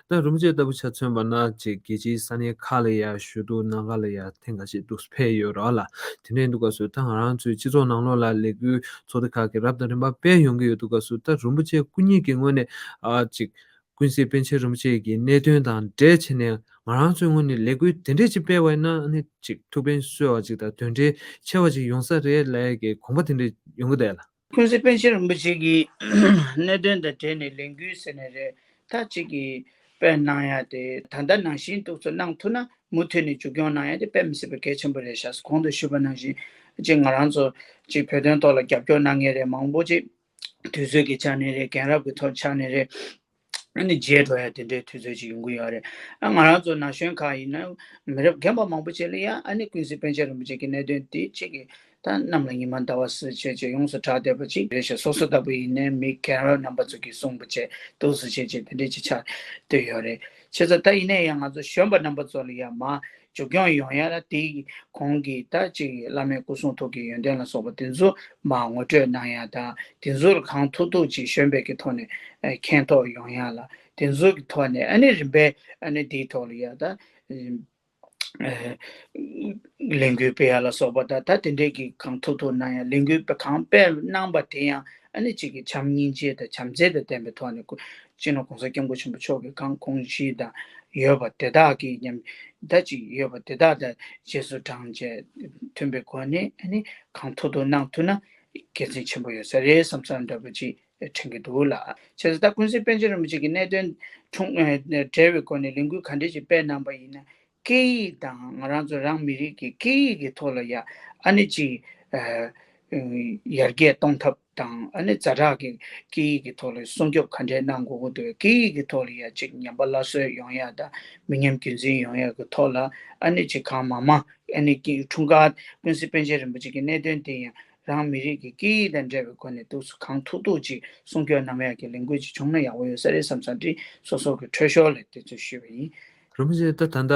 ད་རིན་པོ་ཆེ་ལྟ་བུ་ཆ་མཚོན་པ་ན་ཅིག་རྒྱལ་སྤྱིའི་ས་གནས་ཁག་ལ་ཡ་ཞུ་གཏུག་གནང་ག་ལ་ཡ་ཐེངས་འགའ་ཞིག་འདུག་ཕེབས་ཡོད་ར་ལ། དེ་འདྲ་ཡིན་དུས་ག་སུ་ད་ང་རང་ཚོའི་སྤྱི་ཚོགས་ནང་ལོགས་ལ་ལས་འགུལ་ཚོགས་སྡེ་ཁག་གིས་རབ་དང་རིམ་པ་སྤེལ་ཡོང་གི་ཡོད་དུས་ག་སུ། ད་རིན་པོ་ཆེ་སྐུ་ཉིད་ཀྱི་ངོས་ནས་ཨ་ཅིག་ཀུན་གཟིགས་པཎ་ཆེན་རིན་པོ་ཆེ་གི་གནད་དོན་དང་འབྲེལ་བྱས་ནས་ང་རང་ཚོའི་ངོས་ནས་ལས་འགུལ་དེ་འདྲས་ཅིག་སྤེལ་བ་ཡིན་ན་ཨ་ནི་ཅིག་ཐུགས་ཕན་གསོས་པ་ཅིག་དང་དོན་འབྲས་ཆེ་བ་ཅིག་ཡོང་ས་རེད་ལབ་ཡ་གི་དགོངས་པ་དེ་འདྲས་ཡོང་གི་འདུག་ལ། ཀུན་གཟིགས་པཎ་ཆེན་རིན་པོ་ཆེ་གི་གནད་དོན་དང་འབྲེལ་ནས་ལས་འགུལ་ཟེར་ནས་རེད། ད་ཅིག་གི་སྤེལ་གནང་ཡ་དེ་ད་ལྟ་ནང་བཞིན་འདུག་སེ་གནང་ཐུབ་ན་མུ་མཐུད་ནས་མཇུག་སྐྱོང་གནང་ཡ་དེ་དཔེ་མི་སྲིད་པའི་གལ་ཆེན་པོ་རེད་ཤག་གོང་དུ་ཞུས་པ་ནང་བཞིན་ཅིག་ང་རང་ཚོ་ཅིག་བོད་དོན་ཐོག་ལ་རྒྱབ་སྐྱོར་གནང་མཁན་རེད། མང་པོ་ཅིག་དུས་ཚོད་ཀྱི་ཆ་ནས་རེད། རྒན་རབས་ཀྱི་ཐོག་ཆ་ནས་རེད། ཨ་ནི་བརྗེད་འགྲོ་ཡ་དེ་འདྲའི་དུས་ཚོད་ཅིག་ཡོང་གི་ཡོད་རེད། ཨ་ང་རང་ཚོ་ན་གཞོན་ཁག་ཡིན་ན་མི་རབས་རྒན་པ་མང་པོ་ཅིག་ལ་ཡང་ཨ་ནི་ཀུན་གཟིགས་པཎ་ཆེན་རིན་པོ་ཆེ་གི་གནད་དོན་དེ་ཅིག་གི་ད་གནམ་ལ་ཉི་མ་ཟླ་བ་གསལ་བྱས་ཅིག་ཡོངས་སུ་གྲགས་བསྡད་པ་ཅིག་རེད་ཤག་སོ་སོ་ལྟ་བུ་ཡིན་ནའི་མི་རྒན་རབས་རྣམ་པ་ཚོ་གིས་གསུངས་པ་བྱས་འདུག་སེ་བྱས་བྱས་དེ་འདྲའི་ཅིག་ཆགས་བསྡད་ཡོད་རེད། བྱས་ཙང་ད་ཡིན་ནའི་ཡང་ང་ཚོ་གཞོན་པ་རྣམ་པ་ཚོ་ལ་ཡང་མ་མཇུག་སྐྱོང་ཡོང་ཡ་ལ་དེའི་གོང་གི་ད་ཅིག་བླ་མའི་སྐུ་གསུང་ཐུགས་ཀྱི་ཡོན་ཏན་ལ་སོགས་པ་དེ་ཚོ་མར་ངོ་སྤྲོད་གནང་ཡ་དང་། དེ་ཚོ་ལ་གང་ཐུབ་ཐུབ་ཅིག་གཞོན་པའི་གི་ཐོག་ནས་མཁྱེན་རྟོགས་ཡོང་ཡ་ལ་ དེ་ཚོ་གི་ཐོག་ནས་ཨ་ནི་རིམ་པས་ཨ་ནི་དེའི་ཐོག་ལ་ཡ་ད། ལས་འགུལ་སྤེལ་ཡ་ལ་སོགས་པ་དང་ད་དེ་འདྲས་ཀྱི་གང་ཐུབ་ཐུབ་གནང་ཡ་ལས་འགུལ་སྤེལ་གང་སྤེལ་གནང་པ་དེ་ཡང་ཨ་ནི་གཅིག་གི་བྱམས་སྙིང་རྗེ་དང་བྱམས་བརྩེ་དང་ལྡན་པའི་ཐོག་ནས་སྐུ་སྤྱི་ནོར་༸གོང་ས་༸སྐྱབས་མགོན་ཆེན་པོ་མཆོག་གི་གང་དགོངས་གཞི་དང་ཡོད་པ་དེ་དག་གི་ཉམས་ད་ཅིག་ཡོད་པ་དེ་དག་དང་རྗེས་སུ་འབྲངས་བྱས་མཐུན་པའི་སྒོ་ནས་ཨ་ནི་གང་ཐུབ་ཐུབ་གནང་ཐུབ་ན་དགེ་མཚན་ཆེན་པོ་ཡོད་ས་རེད་བསམ་བསམ་འདྲ་པོ་ཅིག་དྲན་གྱི་འདུག་ལ། བྱས་ཙང་ད་ཀུན་གཟིགས་པཎ་ཆེན་རིན་པོ་ཆེ་གི་གནད་དོན་འཁྲུངས་འབྲེལ་བའི་སྒོ་ནས་ལས་འགུལ་ག་འདྲས་ཅིག་སྤེལ་གནང་པ་ཡིན་ན། སྐད་ཡིག་དང་ང་རང་ཚོ་རང་མི་རིགས་ཀྱི་སྐད་ཡིག་གི་ཐོག་ལ་ཡ་ཨ་ནི་ཅིག་ཨ་ཡར་རྒྱས་གཏོང་ཐབས་དང་ཨ་ནི་ཛ་དྲག་གི་སྐད་ཡིག་གི་ཐོག་ལ་སྲུང་སྐྱོབ་ག་འདྲས་གནང་དགོས་ཀྱི་འདུག་སྐད་ཡིག་གི་ཐོག་ལ་ཡ་ཅིག་ཉམས་པ་སླར་གསོ་ཡོང་ཡ་དང་མི་ཉམས་རྒྱུན་འཛིན་ཡོང་ཡ་གི་ཐོག་ལ་ཨ་ནི་ཅིག་གང་མང་མང་ཨ་ནི་སྐད་འཁྲུངས་སྐར་ཀུན་གཟིགས་པཎ་ཆེན་རིན་པོ་ཆེ་གི་གནད་དོན་དེ་ཡང་རང་མི་རིགས་ཀྱི་སྐད་ཡིག་དང་འབྲེལ་བའི་སྒོ་ནས་འདུག་སེ་གང་ཐུབ་ཐུབ་ཅིག་སྲུང་སྐྱོབ་གནང་ཡ་གི་ལས་འགུལ་ཅིག་བྱུང་ན་ཡག་པོ་ཡོད་ས་རེད་བསམ་བསམ་དེ་སོ་སོ་གི་འཕྲོད་ཤོག་ལས་དེ་ཚོ་ཞུས་པ་ཡིན། རིན་པོ་ཆེ་ད་ད་ལྟ་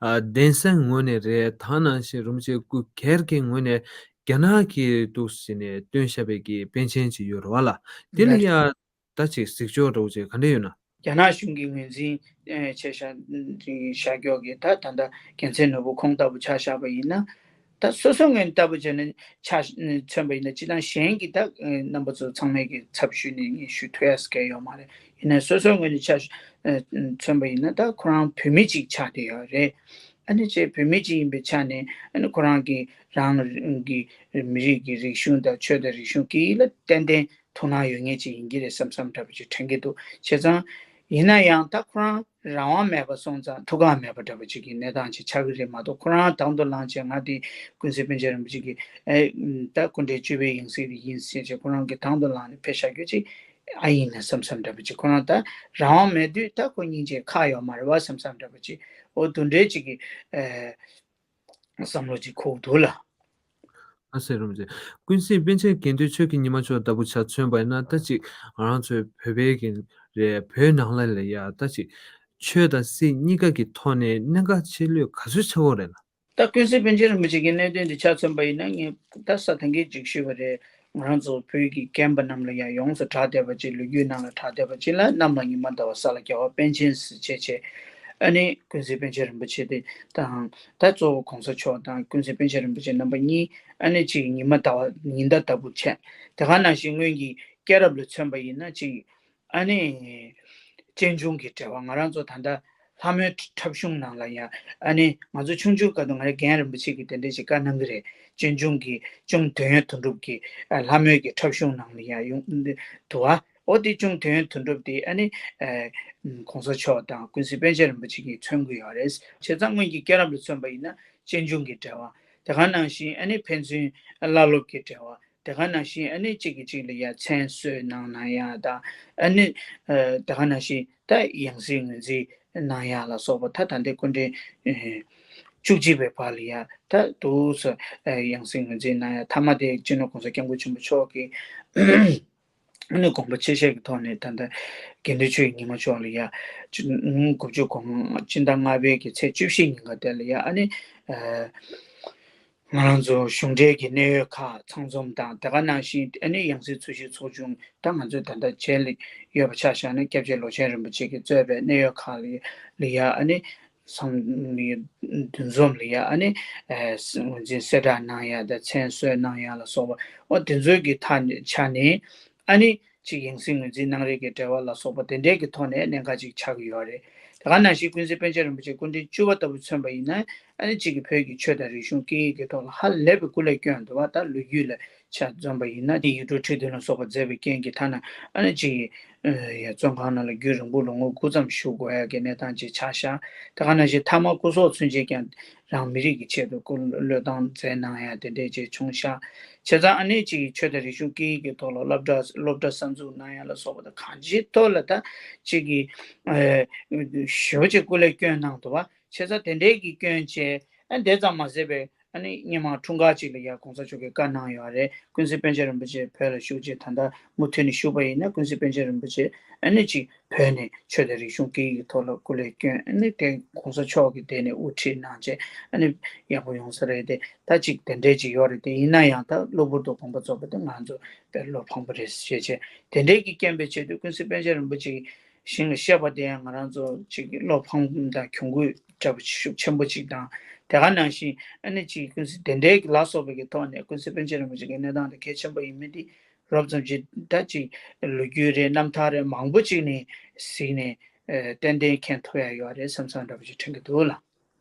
ཨ་གདན་ས་ངོས་ནས་རེད། ད་ནང་བཞིན་རིན་པོ་ཆེ་སྐུ་སྒེར་གྱི་ངོས་ནས་རྒྱ་ནག་གིས་འདུག་ཟེར་ནས་བཏོན་བཞག་པའི་གི་པཎ་ཆེན་ཅིག་ཡོད་རེད་བ་ལ། དེ་ལ་ལགས། ཡ་ད་ཅིག་གཟིགས་ཕྱོགས་འདྲ་བོ་ཅིག་ག་འདྲ་ཡོད་ན། རྒྱ་ནག་གཞུང་གིས་ངོས་འཛིན་ཨེ་བྱས་བཞག་བཞག་ཀྱོག་གི་ད་ད་ལྟ་རྒྱལ་མཚན་ནོར་བུ་ཁོང་ལྟ་བུ་ཆ་བཞག་པ་ཡིན་ན། ད་སོ་སོའི་ངོས་ནས་ལྟ་བུ་བྱས་ནས་ཆ་མཚོན་པ་ཡིན་ན་སྤྱི་བཏང་གཞན་གྱི་ད་རྣམ་པ་ཚོ་ཚང་མས་ཀྱི་ཚབ་ཞུས་ནས་ངས་ཞུ་ཐུབ་ཡ་སྐལ་ཡོད་མ་རེད། ཡིན་ནའི་སོ་སོའི་ངོས་ནས་ཆ་མཚོན་པ་ཡིན་ན་ད་ཁོ་རང་བོད་མི་གཅིག་ཆགས་བསྡད་ཡོད་རེད། ཨ་ནི་ཅེས་བོད་མི་གཅིག་ཡིན་པའི་ཆ་ནས་ཨ་ནི་ཁོ་རང་གི་རང་གི་མི་རིགས་ཀྱི་རིག་གཞུང་དང་ཆོས་དང་རིག་གཞུང་གི་ལ་ཏན་ཏན་ཐུགས་སྣང་ཡོད་མཁན་ཅིག་ཡིན་གྱི་རེད་བསམ་བསམ་འདྲ་པོ་ཅིག་དྲན་གྱི་འདུག་བྱས་ཙང་ཡིན་ན་ཡང་ད་ཁོ་རང་རང་དབང་མེད་པ་སོང་ཙང་ཐུགས་ཁག་མེད་པ་འདྲ་པོ་ཅིག་གི་གནས་སྟངས་ཅིག་ཆགས་ཀྱི་རེད་མ་གཏོགས། ཁོ་རང་དང་དུ་བླངས་བྱས་ང་དེ་ཀུན་གཟིགས་པཎ་ཆེན་རིན་པོ་ཆེ་གི་ཨེ་ད་སྐུ་ཕྲེང་བཅུ་པའི་ཡང་སྲིད་ཡིན་ཟེར་བྱས་ཁོ་རང་གི་དང་དུ་བླངས་ནས་ཕེབས་བཞག་རྒྱུ་ཅིག་ཨ་ཡིན་ན་བསམ་བསམ་འདྲ་པོ་ཅིག་ཁོ་རང་ད་རང་དབང་མེད་དུས་ད་ཁོ་སྙིང་རྗེ་ཁག་ཡོད་མ་རེད་བ་བསམ་བསམ་འདྲ་པོ་ཅིག་འོ་དེ་འདྲའི་ཅིག་གི་ཨེ། བསམ་བློ་ཅིག་འཁོར་འདུག་ལ། ཨ་ཟེར་རུང་ཟེར། ཀུན་གཟིགས་པཎ་ཆེན་དགེ་འདུན་ཆོས་ཀྱི་ཉི་མ་མཆོག་ལྟ་བུ་ཆ་མཚོན་པ་ཡིན་ན་ད་ཅིག་ང་རང་ཚོའི་བོད་པའི་གི་རེད། བོད་ནང་ལ་ལ་ཡ་ད་ཅིག་ཆོས་དང་སྲིད་གཉིས་ཀ་གི་ཐོག་ནས་གནད་འགག་ཆེ་ལོས་ག་ཚོད་ཆགས་ཡོད་རེད་ལ། ད་ཀུན་གཟིགས་པཎ་ཆེན་རིན་པོ་ཆེ་གི་གནད་དོན་འདི་ཆ་མཚོན་པ་ཡིན་ན་ངས་ད་ས་ཐང་གི་ཅིག་ཞུས་པ་རེད། ང་རང་ཚོ་བོད་ཀྱི་རྒན་པ་རྣམས་ལ་ཡང་ཡོངས་སུ་གྲགས་བསྡད་པ་ཅིག་ལོ་རྒྱུས་ནང་ལ་གྲགས་བསྡད་པ་ཅིག་ལ་གནམ་ལ་ཉི་མ་ཟླ་བ་ས་ལ་རྒྱལ་བ་པཎ་ཆེན་ཟེར་བྱས་བྱས། ཨ་ནི་ཀུན་གཟིགས་པཎ་ཆེན་རིན་པོ་ཆེ་དེ་དང་ད་གཙོ་བོ་གོང་ས་མཆོག་དང་ཀུན་གཟིགས་པཎ་ཆེན་རིན་པོ་ཆེ་རྣམ་པ་གཉིས་ཨ་ནི་ཅིག་ཉི་མ་ཟླ་བ་ཉི་ཟླ་ལྟ་བུ་བྱས། དེ་ག་ནང་བཞིན་སྔོན་གྱི་སྐྱེས་རབས་ལ་མཚོན་པ་ཡིན་ན་ཅིག་ཨ་ནི་གཅེན་གཅུང་གི་འབྲེལ་བ། ང་རང་ཚོ་ད་ལྟ་ལྷ་མོའི་འཁྲབ་གཞུང་ནང་ལ་ཡང་ཨ་ནི་ང་ཚོ་ཆུང་ཆུང་སྐབས་དུ་ང་རང་རྒན་རིན་པོ་ཆེ་གིས་དེ་འདྲའི་ཅིག་བཀའ་གནང་གི་རེད། གཅེན་གཅུང་གི་གཅུང་དོན་ཡོད་དོན་གྲུབ་ཀྱི་ཨ་ལྷ་མོའི་གི་འཁྲབ་གཞུང་ནང་ལ་ཡང་ཡོང་འདུག་བ། འོ་དེ་གཅུང་དོན་ཡོད་དོན་གྲུབ་དེ་ཨ་ནི་ཨ་གོང་ས་མཆོག་དང་ཀུན་གཟིགས་པཎ་ཆེན་རིན་པོ་ཆེ་གིས་མཚོན་གྱི་ཡོད་རེད། བྱས་ཙང་སྔོན་གྱི་སྐྱེས་རབས་ལ་མཚོན་པ་ཡིན་ན་གཅེན་གཅུང་གི་འབྲེལ་བ། དེ་ག་ནང་བཞིན་ཨ་ནི་ཕན་ཚུན་བླ་སློབ་ཀྱི་འབྲེལ་བ། དེ་ག་ནང་བཞིན་ཨ་ནི་གཅིག་གིས་གཅིག་ལ་ཡ་མཚན་གསོལ་གནང་གནང་ཡ་དང་ཨ་ནི་ཨ་དེ་ག་ནང་བཞིན་ད་ཡང་སྲིད་ངོས་འཛིན་གནང་ཡ་ལ་སོགས་པ་ད་ད་ལྟའི་སྐུ་ཕྲེང་ཨ་བཅུ་གཅིག་པའི་བར་ལ་ཡ་ད་འདུག་སེ་ཨ་ཡང་སྲིད་ངོས་འཛིན་གནང་ཡ། མཐའ་མ་དེ་སྤྱི་ནོར་༸གོང་ས་༸སྐྱབས་མགོན་ཆེན་པོ་མཆོག་གིས་ཨ་ནི་དགོངས་པ་ཆེ་བཞེས་ཀྱི་ཐོག་ནས་ད་ལྟ་དགེ་འདུན་ཆོས་ཀྱི་ཉི་མ་མཆོག་ལ་ཡ་ཆུ་ལོ་དགུ་བཅུ་གོ་ལྔ་སྤྱི་ཟླ་ལྔ་པའི་གི་ཚེས་བཅུ་བཞི་ཉིན་ཀ་དེ་ལ་ཡ་ཨ་ནི་ཨ་ང་རང་ཚོ་གཞུང་འབྲེལ་གྱི་གནད་ཡོད་ཁག་ཚང་འཛོམས་དང་། དེ་ག་ནང་བཞིན་ཨ་ནི་ཡང་སྲིད་འཚོལ་ཞིབ་ཚོགས་ཆུང་ད་ང་ཚོས་ད་ལྟ་བྱེད་ལས་ཡོད་པ་ཆ་བཞག་ན་སྐྱབས་རྗེ་ལོ་ཆེན་རིན་པོ་ཆེ་གིས་གཙོས་པའི་གནད་ཡོད་ཁག་ལ་ཡ་ཨ་ནི་ཚང་འདུ་འཛོམས་ལ་ཡ་ཨ་ནི་ངོས་འཛིན་གསལ་བསྒྲགས་གནང་ཡ་དང་མཚན་གསོལ་གནང་ཡ་ལ་སོགས་པ་འོ་དེ་ཚོའི་གི་ཐག་ཆ་ནས་ཨ་ནི་ཅིག་ཡང་སྲིད་ངོས་འཛིན་གནང་རེས་ཀྱི་འབྲེལ་བ་ལ་སོགས་པ་དེ་འདྲའི་གི་ཐོག་ནས་གནད་འགག་ཅིག་ཆགས་ཀྱི་ཡོད་རེད། དེ་ག་ནང་བཞིན་ཀུན་གཟིགས་པཎ་ཆེན་རིན་པོ་ཆེ་སྐུ་ཕྲེང་བཅུ་པ་ལྟ་བུ་མཚོན་པ་ཡིན་ན་ཨ་ནི་གཅིག་གི་བོད་ཀྱི་ཆོས་དང་རིག་གཞུང་སྐད་ཡིག་གི་ཐོག་ལ་ཧ་ལས་པའི་སྐུ་ལས་བསྐྱོན་འདུག་བ། ད་ལོ་རྒྱུས་ལ་ཆ་འཛོམས་པ་ཡིན་ན་དེ་ཡིག་འབྲུ་ཁྲི་བདུན་ལ་སོགས་པ་མཛད་པའི་རྐྱེན་གྱིས་ཐ་ན་ཨ་ནི་གཅིག་གི་ཡ་བཙོན་ཁང་ནང་ལ་རྒྱུན་རིང་པོ་ལོ་ངོ་དགུ་ཙམ་བཞུགས་དགོས་ཡ་གི་གནས་སྟངས་ཅིག་ཆགས་ཤག་དེ་ག་ནང་བཞིན་མཐའ་མ་སྐུ་སྲོག་ཚུན་ཆད་ཀྱང་རང་མི་རིགས་ཀྱི་ཆེད་དུ་སྐུ་བློས་བཏང་མཛད་གནང་ཡ་དེ་འདྲས་ཅིག་བྱུང་ཤག་བྱས་ཙང་ཨ་ནི་གཅིག་གི་ཆོས་དང་རིག་གཞུང་སྐད་ཡིག་གི་ཐོག་ལ་སློབ་གྲྭ་སློབ་གྲྭ་གསར་འཛུགས་གནང་ཡ་ལ་སོགས་པ་དང་གང་ཅིའི་ཐོག་ལ་ད་གཅིག་གི་ཞེ་པོ་ཅིག་སྐུ་ལས་བསྐྱོན་གནང་འདུག་བ། བྱས་ཙང་དེ་འདྲས་ཀྱི་བསྐྱོན་བྱས་ཨ་དེ་ཙམ་མ་ཟད་པའི་ཨ་ནི་སྔོན་མ་འཁྲུངས་སྐར་ཅིག་ལ་ཡ་གོང་ས་མཆོག་གིས་བཀའ་གནང་ཡོད་རེད། ཀུན་གཟིགས་པཎ་ཆེན་རིན་པོ་ཆེ་བོད་ལ་བཞུགས་རྗེས་ད་ལྟ་མུ་མཐུད་ནས་བཞུགས་པ་ཡིན་ན་ཀུན་གཟིགས་པཎ་ཆེན་རིན་པོ་ཆེ་ཨ་ནི་ཅིག་བོད་ནས་ཆོས་དང་རིག་གཞུང་སྐད་ཡིག་གི་ཐོག་ལ་སྐུ་ལས་བསྐྱོན། ཨ་ནི་དེ་གོང་ས་མཆོག་གིས་དེ་ནས་དབུ་ཁྲིད་གནང་བྱས་ཨ་ནི་ཡག་པོ་ཡོང་ས་རེད་དེ། ད་ཅིག་དེ་འདྲས་ཅིག་ཡོད་རེད་དེ། ཡིན་ན་ཡང་ད་གློ་བུར་དུ་དགོངས་པ་རྫོགས་པ་དེ་ང་ཚོ་དཔེ་བློ་ཕངས་པོ་རེད་ཞེས་བྱས། དེ་འདྲས་ཀྱི་རྐྱེན་པས་ཆེད་དུ་ཀུན་གཟིགས་པཎ་ཆེན་རིན་པོ་ཆེ་ ཞིང་ལ་བཤད་པ་དེ་ཡང་ང་རང་ཚོ་ཅིག་བློ་ཕམ་དང་གྱོང་གུད་འདྲ་པོ་ཤུགས་ཆེན་པོ་ཅིག་དང་། དེ་ག་ནང་བཞིན་ཨ་ནི་ཅིག་ཀུན་གཟིགས་དེ་འདྲའི་ལ་སོགས་པའི་གི་ཐོག་ནས་ཀུན་གཟིགས་པཎ་ཆེན་རིན་པོ་ཆེ་གི་གནས་སྟངས་དེ་གལ་ཆེན་པོ་ཡིན་མིན་དེ་རོབ་ཙམ་ཅིག་ད་ཅིག་ལོ་རྒྱུས་རེད། རྣམ་ཐར་རེད། མང་པོ་ཅིག་ནས་གཟིགས་ནས་ཨ་ཏན་ཏན་མཁྱེན་ཐུབ་ཡ་ཡོད་རེད་བསམ་བསམ་འདྲ་པོ་ཅིག་དྲན་གྱི་འདུག་ལགས།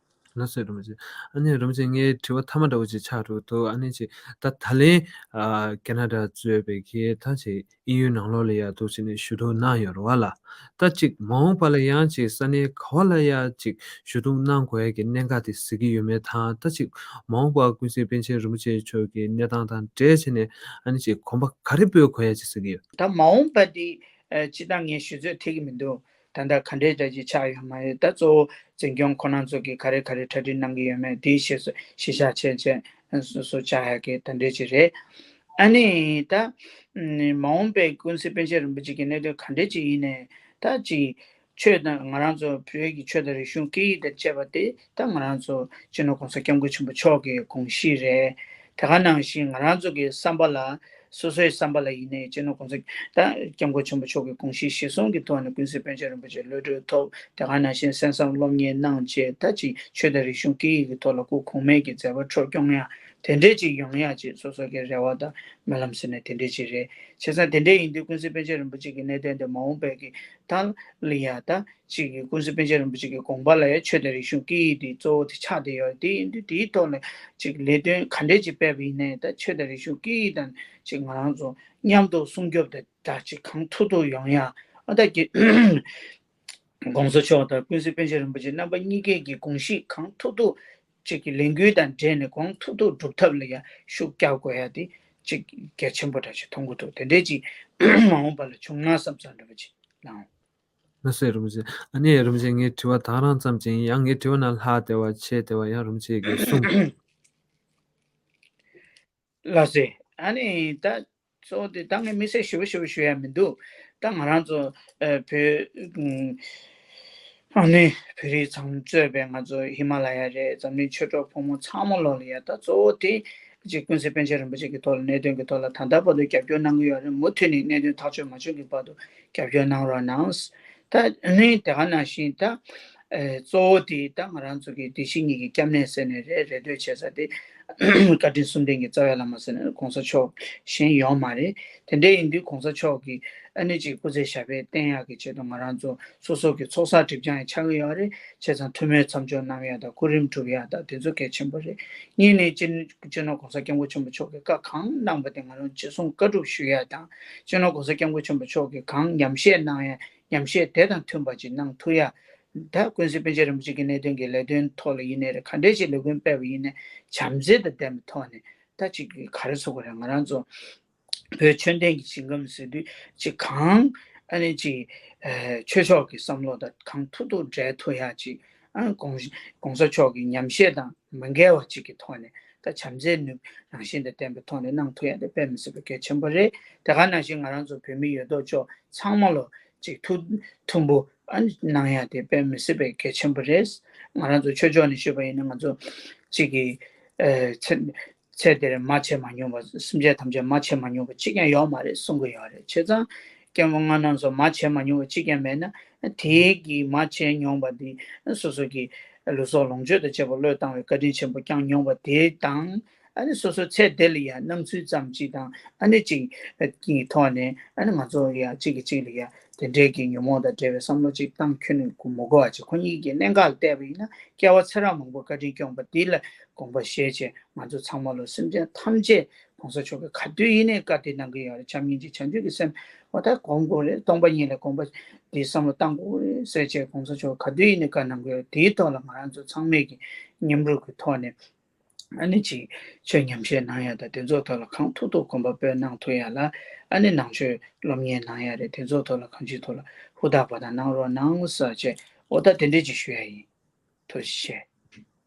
ལགས་སོ། རིན་པོ་ཆེ། ཨ་ནི་རིན་པོ་ཆེ་ངའི་དྲི་བ་མཐའ་མ་འདྲ་བོ་ཅིག་ཆགས་འགྲོ་འདུག་ཨ་ནི་ཅིག་ད་ད་ལན་ཨ་ཁེ་ན་ཌ་གཙོས་པའི་གི་ད་ཅིག་དབྱིན་ཡུལ་ནང་ལོགས་ལ་ཡ་འདུག་བྱས་ནས་ཞུ་གཏུག་གནང་ཡོད་རེད་བ་ལགས། ད་ཅིག་མ་འོངས་པ་ལ་ཡང་ཅིག་ས་གནས་ག་བ་ལ་ཡ་ཅིག་ཞུ་གཏུག་གནང་དགོས་ཡ་གི་གནད་འགག་དེ་གཟིགས་ཀྱི་ཡོད་མེད་དང་། ད་ཅིག་མ་འོངས་པ་ཀུན་གཟིགས་པཎ་ཆེན་རིན་པོ་ཆེ་མཆོག་གི་གནས་སྟངས་དང་འབྲེལ་བྱས་ནས་ཨ་ནི་ཅིག་གོམ་པ་ག་རེ་སྤོས་དགོས་ཡ་ཅིག་གཟིགས་ཀྱི་ཡོད། ད་མ་འོངས་པ་དེ་ཨ་སྤྱིར་བཏང་ངས་ཞུ་ཚོད་ཐིག་གི་མི་འདུག་ད་ལྟ་ག་འདྲའི་འདྲ་ཅིག་ཆགས་ཡོད་མ་རེད། ད་གཙོ་བོ་འཛིན་སྐྱོང་ཁོ་རང་ཚོ་གིས་ག་རེ་ག་རེ་གྲ་སྒྲིག་གནང་གི་ཡོད་མེད་དེའི་གཞི་གཞི་བཞག་བྱས་བྱས་སོ་སོ་བཅར་ཡག་གི་ད་འདྲའི་ཅིག་རེད། ཨ་ནི་ད་མ་འོངས་པའི་ཀུན་གཟིགས་པཎ་ཆེན་རིན་པོ་ཆེ་གི་གནད་དོན་ག་འདྲའི་ཅིག་ཡིན་ནའི་ད་ཅིག་ཆོས་དང་ང་རང་ཚོ་བོད་ཀྱི་ཆོས་དང་རིག་གཞུང་སྐད་ཡིག་དང་བཅས་པ་དེ་ད་ང་རང་ཚོ་སྤྱི་ནོར་༸གོང་ས་༸སྐྱབས་མགོན་ཆེན་པོ་མཆོག་གི་དགོངས་གཞི་རེད། དེ་ག་ནང་བཞིན་ང་རང་ཚོ་གི་བསམ་པ་ལ་སོ་སོའི་བསམ་པ་ལ་ཡིན་ནའི་སྤྱི་ནོར་༸གོང་ས་ད་༸སྐྱབས་མགོན་ཆེན་པོ་མཆོག་གི་དགོངས་གཞི་གཞིར་བཟུང་གི་ཐོག་ནས་ཀུན་གཟིགས་པཎ་ཆེན་རིན་པོ་ཆེ་གློད་གྲོལ་ཐོབ། དེ་ག་ནང་བཞིན་གསན་བསམ་སློབ་གཉེར་གནང་བྱས་ད་ཅིག་ཆོས་དང་རིག་གཞུང་སྐད་ཡིག་གི་ཐོག་ལ་སྐུ་གོང་མའི་གི་མཛད་པ་འཕྲོ་སྐྱོང་ཡ་དེ་འདྲས་ཅིག་ཡོང་ཡ་ཅིག་སོ་སོ་གི་རེ་བ་དང་སྨོན་ལམ་ཟེར་ནས་དེ་འདྲས་ཅིག་རེད། བྱས་ཙང་དེ་འདྲས་ཡིན་དུས་ཀུན་གཟིགས་པཎ་ཆེན་རིན་པོ་ཆེ་གི་གནད་དོན་དེ་མ་འོངས་པའི་གི་ད་ལ་ཡ་ད་ཅིག་གི་ཀུན་གཟིགས་པཎ་ཆེན་རིན་པོ་ཆེ་གི་དགོངས་པ་ལ་ཡ་ཆོས་དང་རིག་གཞུང་སྐད་ཡིག་དེ་གཙོ་བོ་དེ་ཆགས་བསྡད་ཡོད་རེད། དེ་ཡིན་དུས་དེའི་ཐོག་ལ་ཅིག་ལས་དོན་ག་འདྲས་ཅིག་སྤེལ་བ་ཡིན་ནའི་ད་ཆོས་དང་རིག་གཞུང་སྐད་ཡིག་དང་ཅིག་ང་རང་ཚོ་མཉམ་དུ་སྲུང་སྐྱོབ་དང་ད་ཅིག་གང་ཐུབ་ཐུབ་ཡོང་ཡ། ཨ་ད་གི་༸གོང་ས་མཆོག་དང་ཀུན་གཟིགས་པཎ་ཆེན་རིན་པོ་ཆེ་རྣམ་པ་གཉིས་ཀའི་གི་དགོངས་གཞི་གང་ཐུབ་ཐུབ་ཅིག་གི་ལས་འགུལ་དང་འབྲེལ་ནས་གང་ཐུབ་ཐུབ་སྒྲུབ་ཐབས་ལ་ཡ་ཤུགས་རྒྱག་དགོས་ཡ་དེ་ཅིག་གལ་ཆེན་པོ་འདྲ་ཞིག་མཐོང་གི་འདུག་དེ་འདྲས་ཅིག་མ་འོངས་པ་ལ་བྱུང་ན་བསམ་བསམ་འདྲ་པོ་ཅིག་ལངས། ལགས་སོ། རིན་པོ་ཆེ། ཨ་ནི་རིན་པོ་ཆེ་ངའི་དྲི་བ་ད་ག་རང་ཙམ་ཅིག་ཡིན། ཡང་ངའི་དྲི་བ་ནང་ལྷག་བསྡད་པ་ཆད་བསྡད་པ་ཡང་རིན་པོ་ཆེ་གིས་གསུངས། ལགས་སོ། ཨ་ནི་ད་གཙོ་བོ་དེ་ད་ངས་དམིགས་བསལ་ཞིབ་པོ་ཞིབ་པོ་ཞུ་ཡ་མི་འདུག་ད་ང་རང་ཚོ་ཨ་བོད་ཨ་ནི་བོད་རིགས་ཚང་གཙོས་པའི་ང་ཚོ་ཧི་མ་ལ་ཡ་རེད། འཛམ་གླིང་ཆོས་གྲོགས་ཕོ་མོ་ཚང་མ་ལོག་ལ་ཡ་ད་གཙོ་བོ་དེ་ཅིག་ཀུན་གཟིགས་པཎ་ཆེན་རིན་པོ་ཆེ་གི་ཐོག་ལ་གནད་དོན་གྱི་ཐོག་ལ་ད་ལྟ་བར་དུ་རྒྱབ་སྐྱོར་གནང་གི་ཡོད་རེད། མུ་མཐུད་ནས་གནད་དོན་ཐག་གཅོད་མ་བྱུང་གི་བར་དུ་རྒྱབ་སྐྱོར་གནང་རོགས་གནང་། ད་ནི་དེ་ག་ནང་བཞིན་ད་ཨེ་གཙོ་བོ་དེ་ད་ང་རང་ཚོ་གི་བདེ་སྐྱིད་གཉིས་ཀྱི་སྐྱབས་གནས་ཟེར་ནས་རེད། རེ་ལྟོས་བྱེད་ས་དེ་བཀའ་དྲིན་གསུམ་ལྡན་གྱི་རྩ་བའི་བླ་མ་ཟེར་ནས་༸གོང་ས་མཆོག་གཞན་ཡོད་མ་རེད། དེ་འདྲ་ཡིན་དུས་༸གོང་ས་མཆོག་གིས་ཨ་ནི་ཅིག་སྐུ་ཚེ་ཞབས་པད་བརྟན་ཡག་གི་ཆེད་དུ་ང་རང་ཚོ་སོ་སོ་གི་ཚོགས་བསགས་སྒྲིབ་སྦྱང་ཡང་ཆགས་ཀྱི་ཡོད་རེད། བྱས་ཙང་ཐུགས་སྨོན་མཚམས་འཇོག་གནང་ཡག་དང་སྐུ་རིམ་སྒྲུབ་ཡག་དང་དེ་ཚོ་གལ་ཆེན་པོ་རེད། གཉིས་ནས་སྤྱི་སྤྱི་ནོར་༸གོང་ས་༸སྐྱབས་མགོན་ཆེན་པོ་མཆོག་གིས་བཀའ་གང་གནང་པ་དེ་ང་རང་ཅི་གསུང་བཀའ་སྒྲུབ་ཞུ་ཡག་དང་། སྤྱི་ནོར་༸གོང་ས་༸སྐྱབས་མགོན་ཆེན་པོ་མཆོག་གིས་གང་ཉམས་བཞེས་གནང་ཡག་ཉམས་བཞེས་དེ་དང་མཐུན་པ་ཅིག་གནང་ཐུབ་ཡག་ད་ཀུན་གཟིགས་པཎ་ཆེན་རིན་པོ་ཆེ་གི་གནད་དོན་གྱི་ལས་དོན་ཐོག་ལ་ཡིན་ནའི་རེད། ག་འདྲས་ཅིག་ལས་འགུལ་སྤེལ་བ་ཡིན་ནའི་བྱམས་བརྩེ་དང་ལྡན་པའི་ཐོག་ནས་ད་ཅིག་ག་རེ་ཟེར་དགོས་རེད། ང་རང་ཚོ་བོད་ཆོས་ལྡན་གྱི་ཞིང་ཁམས་ཟེར་དུས་ཅིག་གང་ཨ་ནི་ཅིག་ཨེ་ཆོས་ཕྱོགས་ཀྱི་བསམ་བློ་དང་གང་ཐུབ་ཐུབ་འབྲེལ་ཐུབ་ཡག་ཅིག་ཨ་༸གོང་༸གོང་ས་མཆོག་གི་ཉམས་བཞེས་དང་མི་འགལ་བ་ཅིག་གི་ཐོག་ནས་ད་བྱམས་བརྩེའི་ནུས་རང་བཞིན་དང་ལྡན་པའི་ཐོག་ནས་གནང་ཐུབ་ཡག་དེ་དཔེ་མི་སྲིད་པའི་གལ་ཆེན་པོ་རེད། དེ་ག་ནང་བཞིན་ང་རང་ཚོ་བོད་མི་ཡོད་དོ་ཅོག་ཚང་མ་ལོ་ཅིག་ཐུགས་མཐུན་པོ་ཨ་ནི་གནང་ཡག་དེ་དཔེ་མི་སྲིད་པའི་གལ་ཆེན་པོ་རེད། ང་རང་ཚོ་ཆོས་ཕྱོགས་ནས་ཞུས་པ་ཡིན་ན་ང་ཚོ་གཅིག་གི་ཨེ་ཚེ་ཚེ་འདིར་མ་བྱས་མ་མྱོང་བ། སེམས་ཅན་ཐམས་ཅད་མ་བྱས་མ་མྱོང་བ་གཅིག་ཀྱང་ཡོད་མ་རེད་གསུང་གི་ཡོད་རེད། བྱས་ཙང་སྐྱེ་བ་སྔ་ན་ཚོ་མ་བྱས་མ་མྱོང་བ་གཅིག་ཀྱང་མེད་ན་དེའི་གི་མ་བྱས་མྱོང་བ་འདི་སོ་སོ་གི་ལུས་སྲོག་ལོངས་སྤྱོད་དང་བཅས་པ་བློས་བཏང་བའི་བཀའ་དྲིན་ཆེན་པོ་བསྐྱངས་མྱོང་བ་དེ་དང་། ཨ་ནི་སོ་སོའི་ཚེ་འདི་ལ་ཡང་སྣང་ཚུལ་ཙམ་ཅིག་དང་ཨ་ནི་ཅིག་གི་ཐོག་ནས་ཨ་ནི་ང་ཚོ་ཡང་གཅིག་གིས་གཅིག་ལ་ཡང་དེ་འདྲའི་གི་ཉོན་མོངས་དང་འབྲེལ་བའི་བསམ་བློ་ཅིག་བཏང་ཁྱོན་ནས་མི་དགོས་པ་ཅིག་ཁོ་གཉིས་ཀྱི་གནད་འགག་ལ་བལྟས་པ་ཡིན་ན་སྐྱེ་བ་ཚེ་རབས་མང་པོ་བཀའ་དྲིན་བསྐྱངས་པ་འདི་ལ་དགོངས་པ་བཞེས་བྱས་ང་ཚོ་ཚང་མ་ལོ་སེམས་ཅན་ཐམས་ཅད་༸གོང་ས་མཆོག་གིས་ག་དུས་ཡིན་ནའི་བཀའ་དེ་གནང་གི་ཡོད་རེད། བྱམས་སྙིང་རྗེ་བྱང་ཆུབ་ཀྱི་སེམས་འོ་ད་སྒོམ་དགོས་རེད། སྟོང་པ་ཉིད་ལ་དགོངས་པ་འདི་བསམ་བློ་བཏང་དགོས་རེད་ཟེར་བྱས་༸གོང་ས་མཆོག་གིས་ག་དུས་ཡིན་ནའི་བཀའ་གནང་གི་ཡོད་རེད། དེའི་ཐོག་ལ་ང་རང་ཚོ་ཚང་མས་ཀྱི་མཉམ་རུབ་ཀྱི་ཐོག་ནས། ཨ་ནི་ཅིག་ཆོས་ཉམས་བཞེས་གནང་ཡ་དང་དེ་ཚོ་ཐོག་ལ་གང་ཐུབ་ཐུབ་གོམ་པ་སྤོས་གནང་ཐུབ་ཡ་ལ་ཨ་ནི་ནང་ཆོས་སློབ་གཉེར་གནང་ཡ་རེད། དེ་ཚོ་ཐོག་ལ་གང་ཅིའི་ཐོག་ལ་ཧུར་ཐག་པ་དང་གནང་རོགས་གནང་ཟེར་བྱས་འོ་ད་དེ་འདྲས་ཅིག་ཞུ་ཡ་ཡིན། ཐུགས་རྗེ་ཆེ།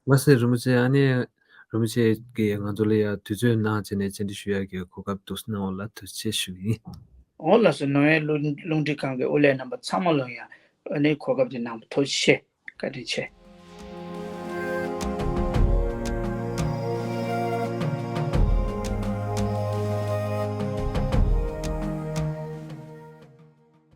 ལགས་སེ་རིན་པོ་ཆེ། ཨ་ནི་རིན་པོ་ཆེ་གིས་ང་ཚོ་ལ་ཡ་དུས་ཚོད་གནང་བྱས་ནས་བཅར་འདྲི་ཞུ་ཡ་གི་གོ་སྐབས་འདུག་གནང་བ་ལ་ཐུགས་རྗེ་ཆེ་ཞུ་གི་ཡིན། འོ་ལགས་སོ། ནོར་ཝེ་རླུང་འཕྲིན་ཁང་གི་དབུ་ལས་རྣམ་པ་ཚང་མ་ལ་ཡ་ཨ་ནི་གོ་སྐབས་དེ་གནང་བ་ཐུགས་རྗེ་ཆེ། བཀའ་དྲིན་ཆེ།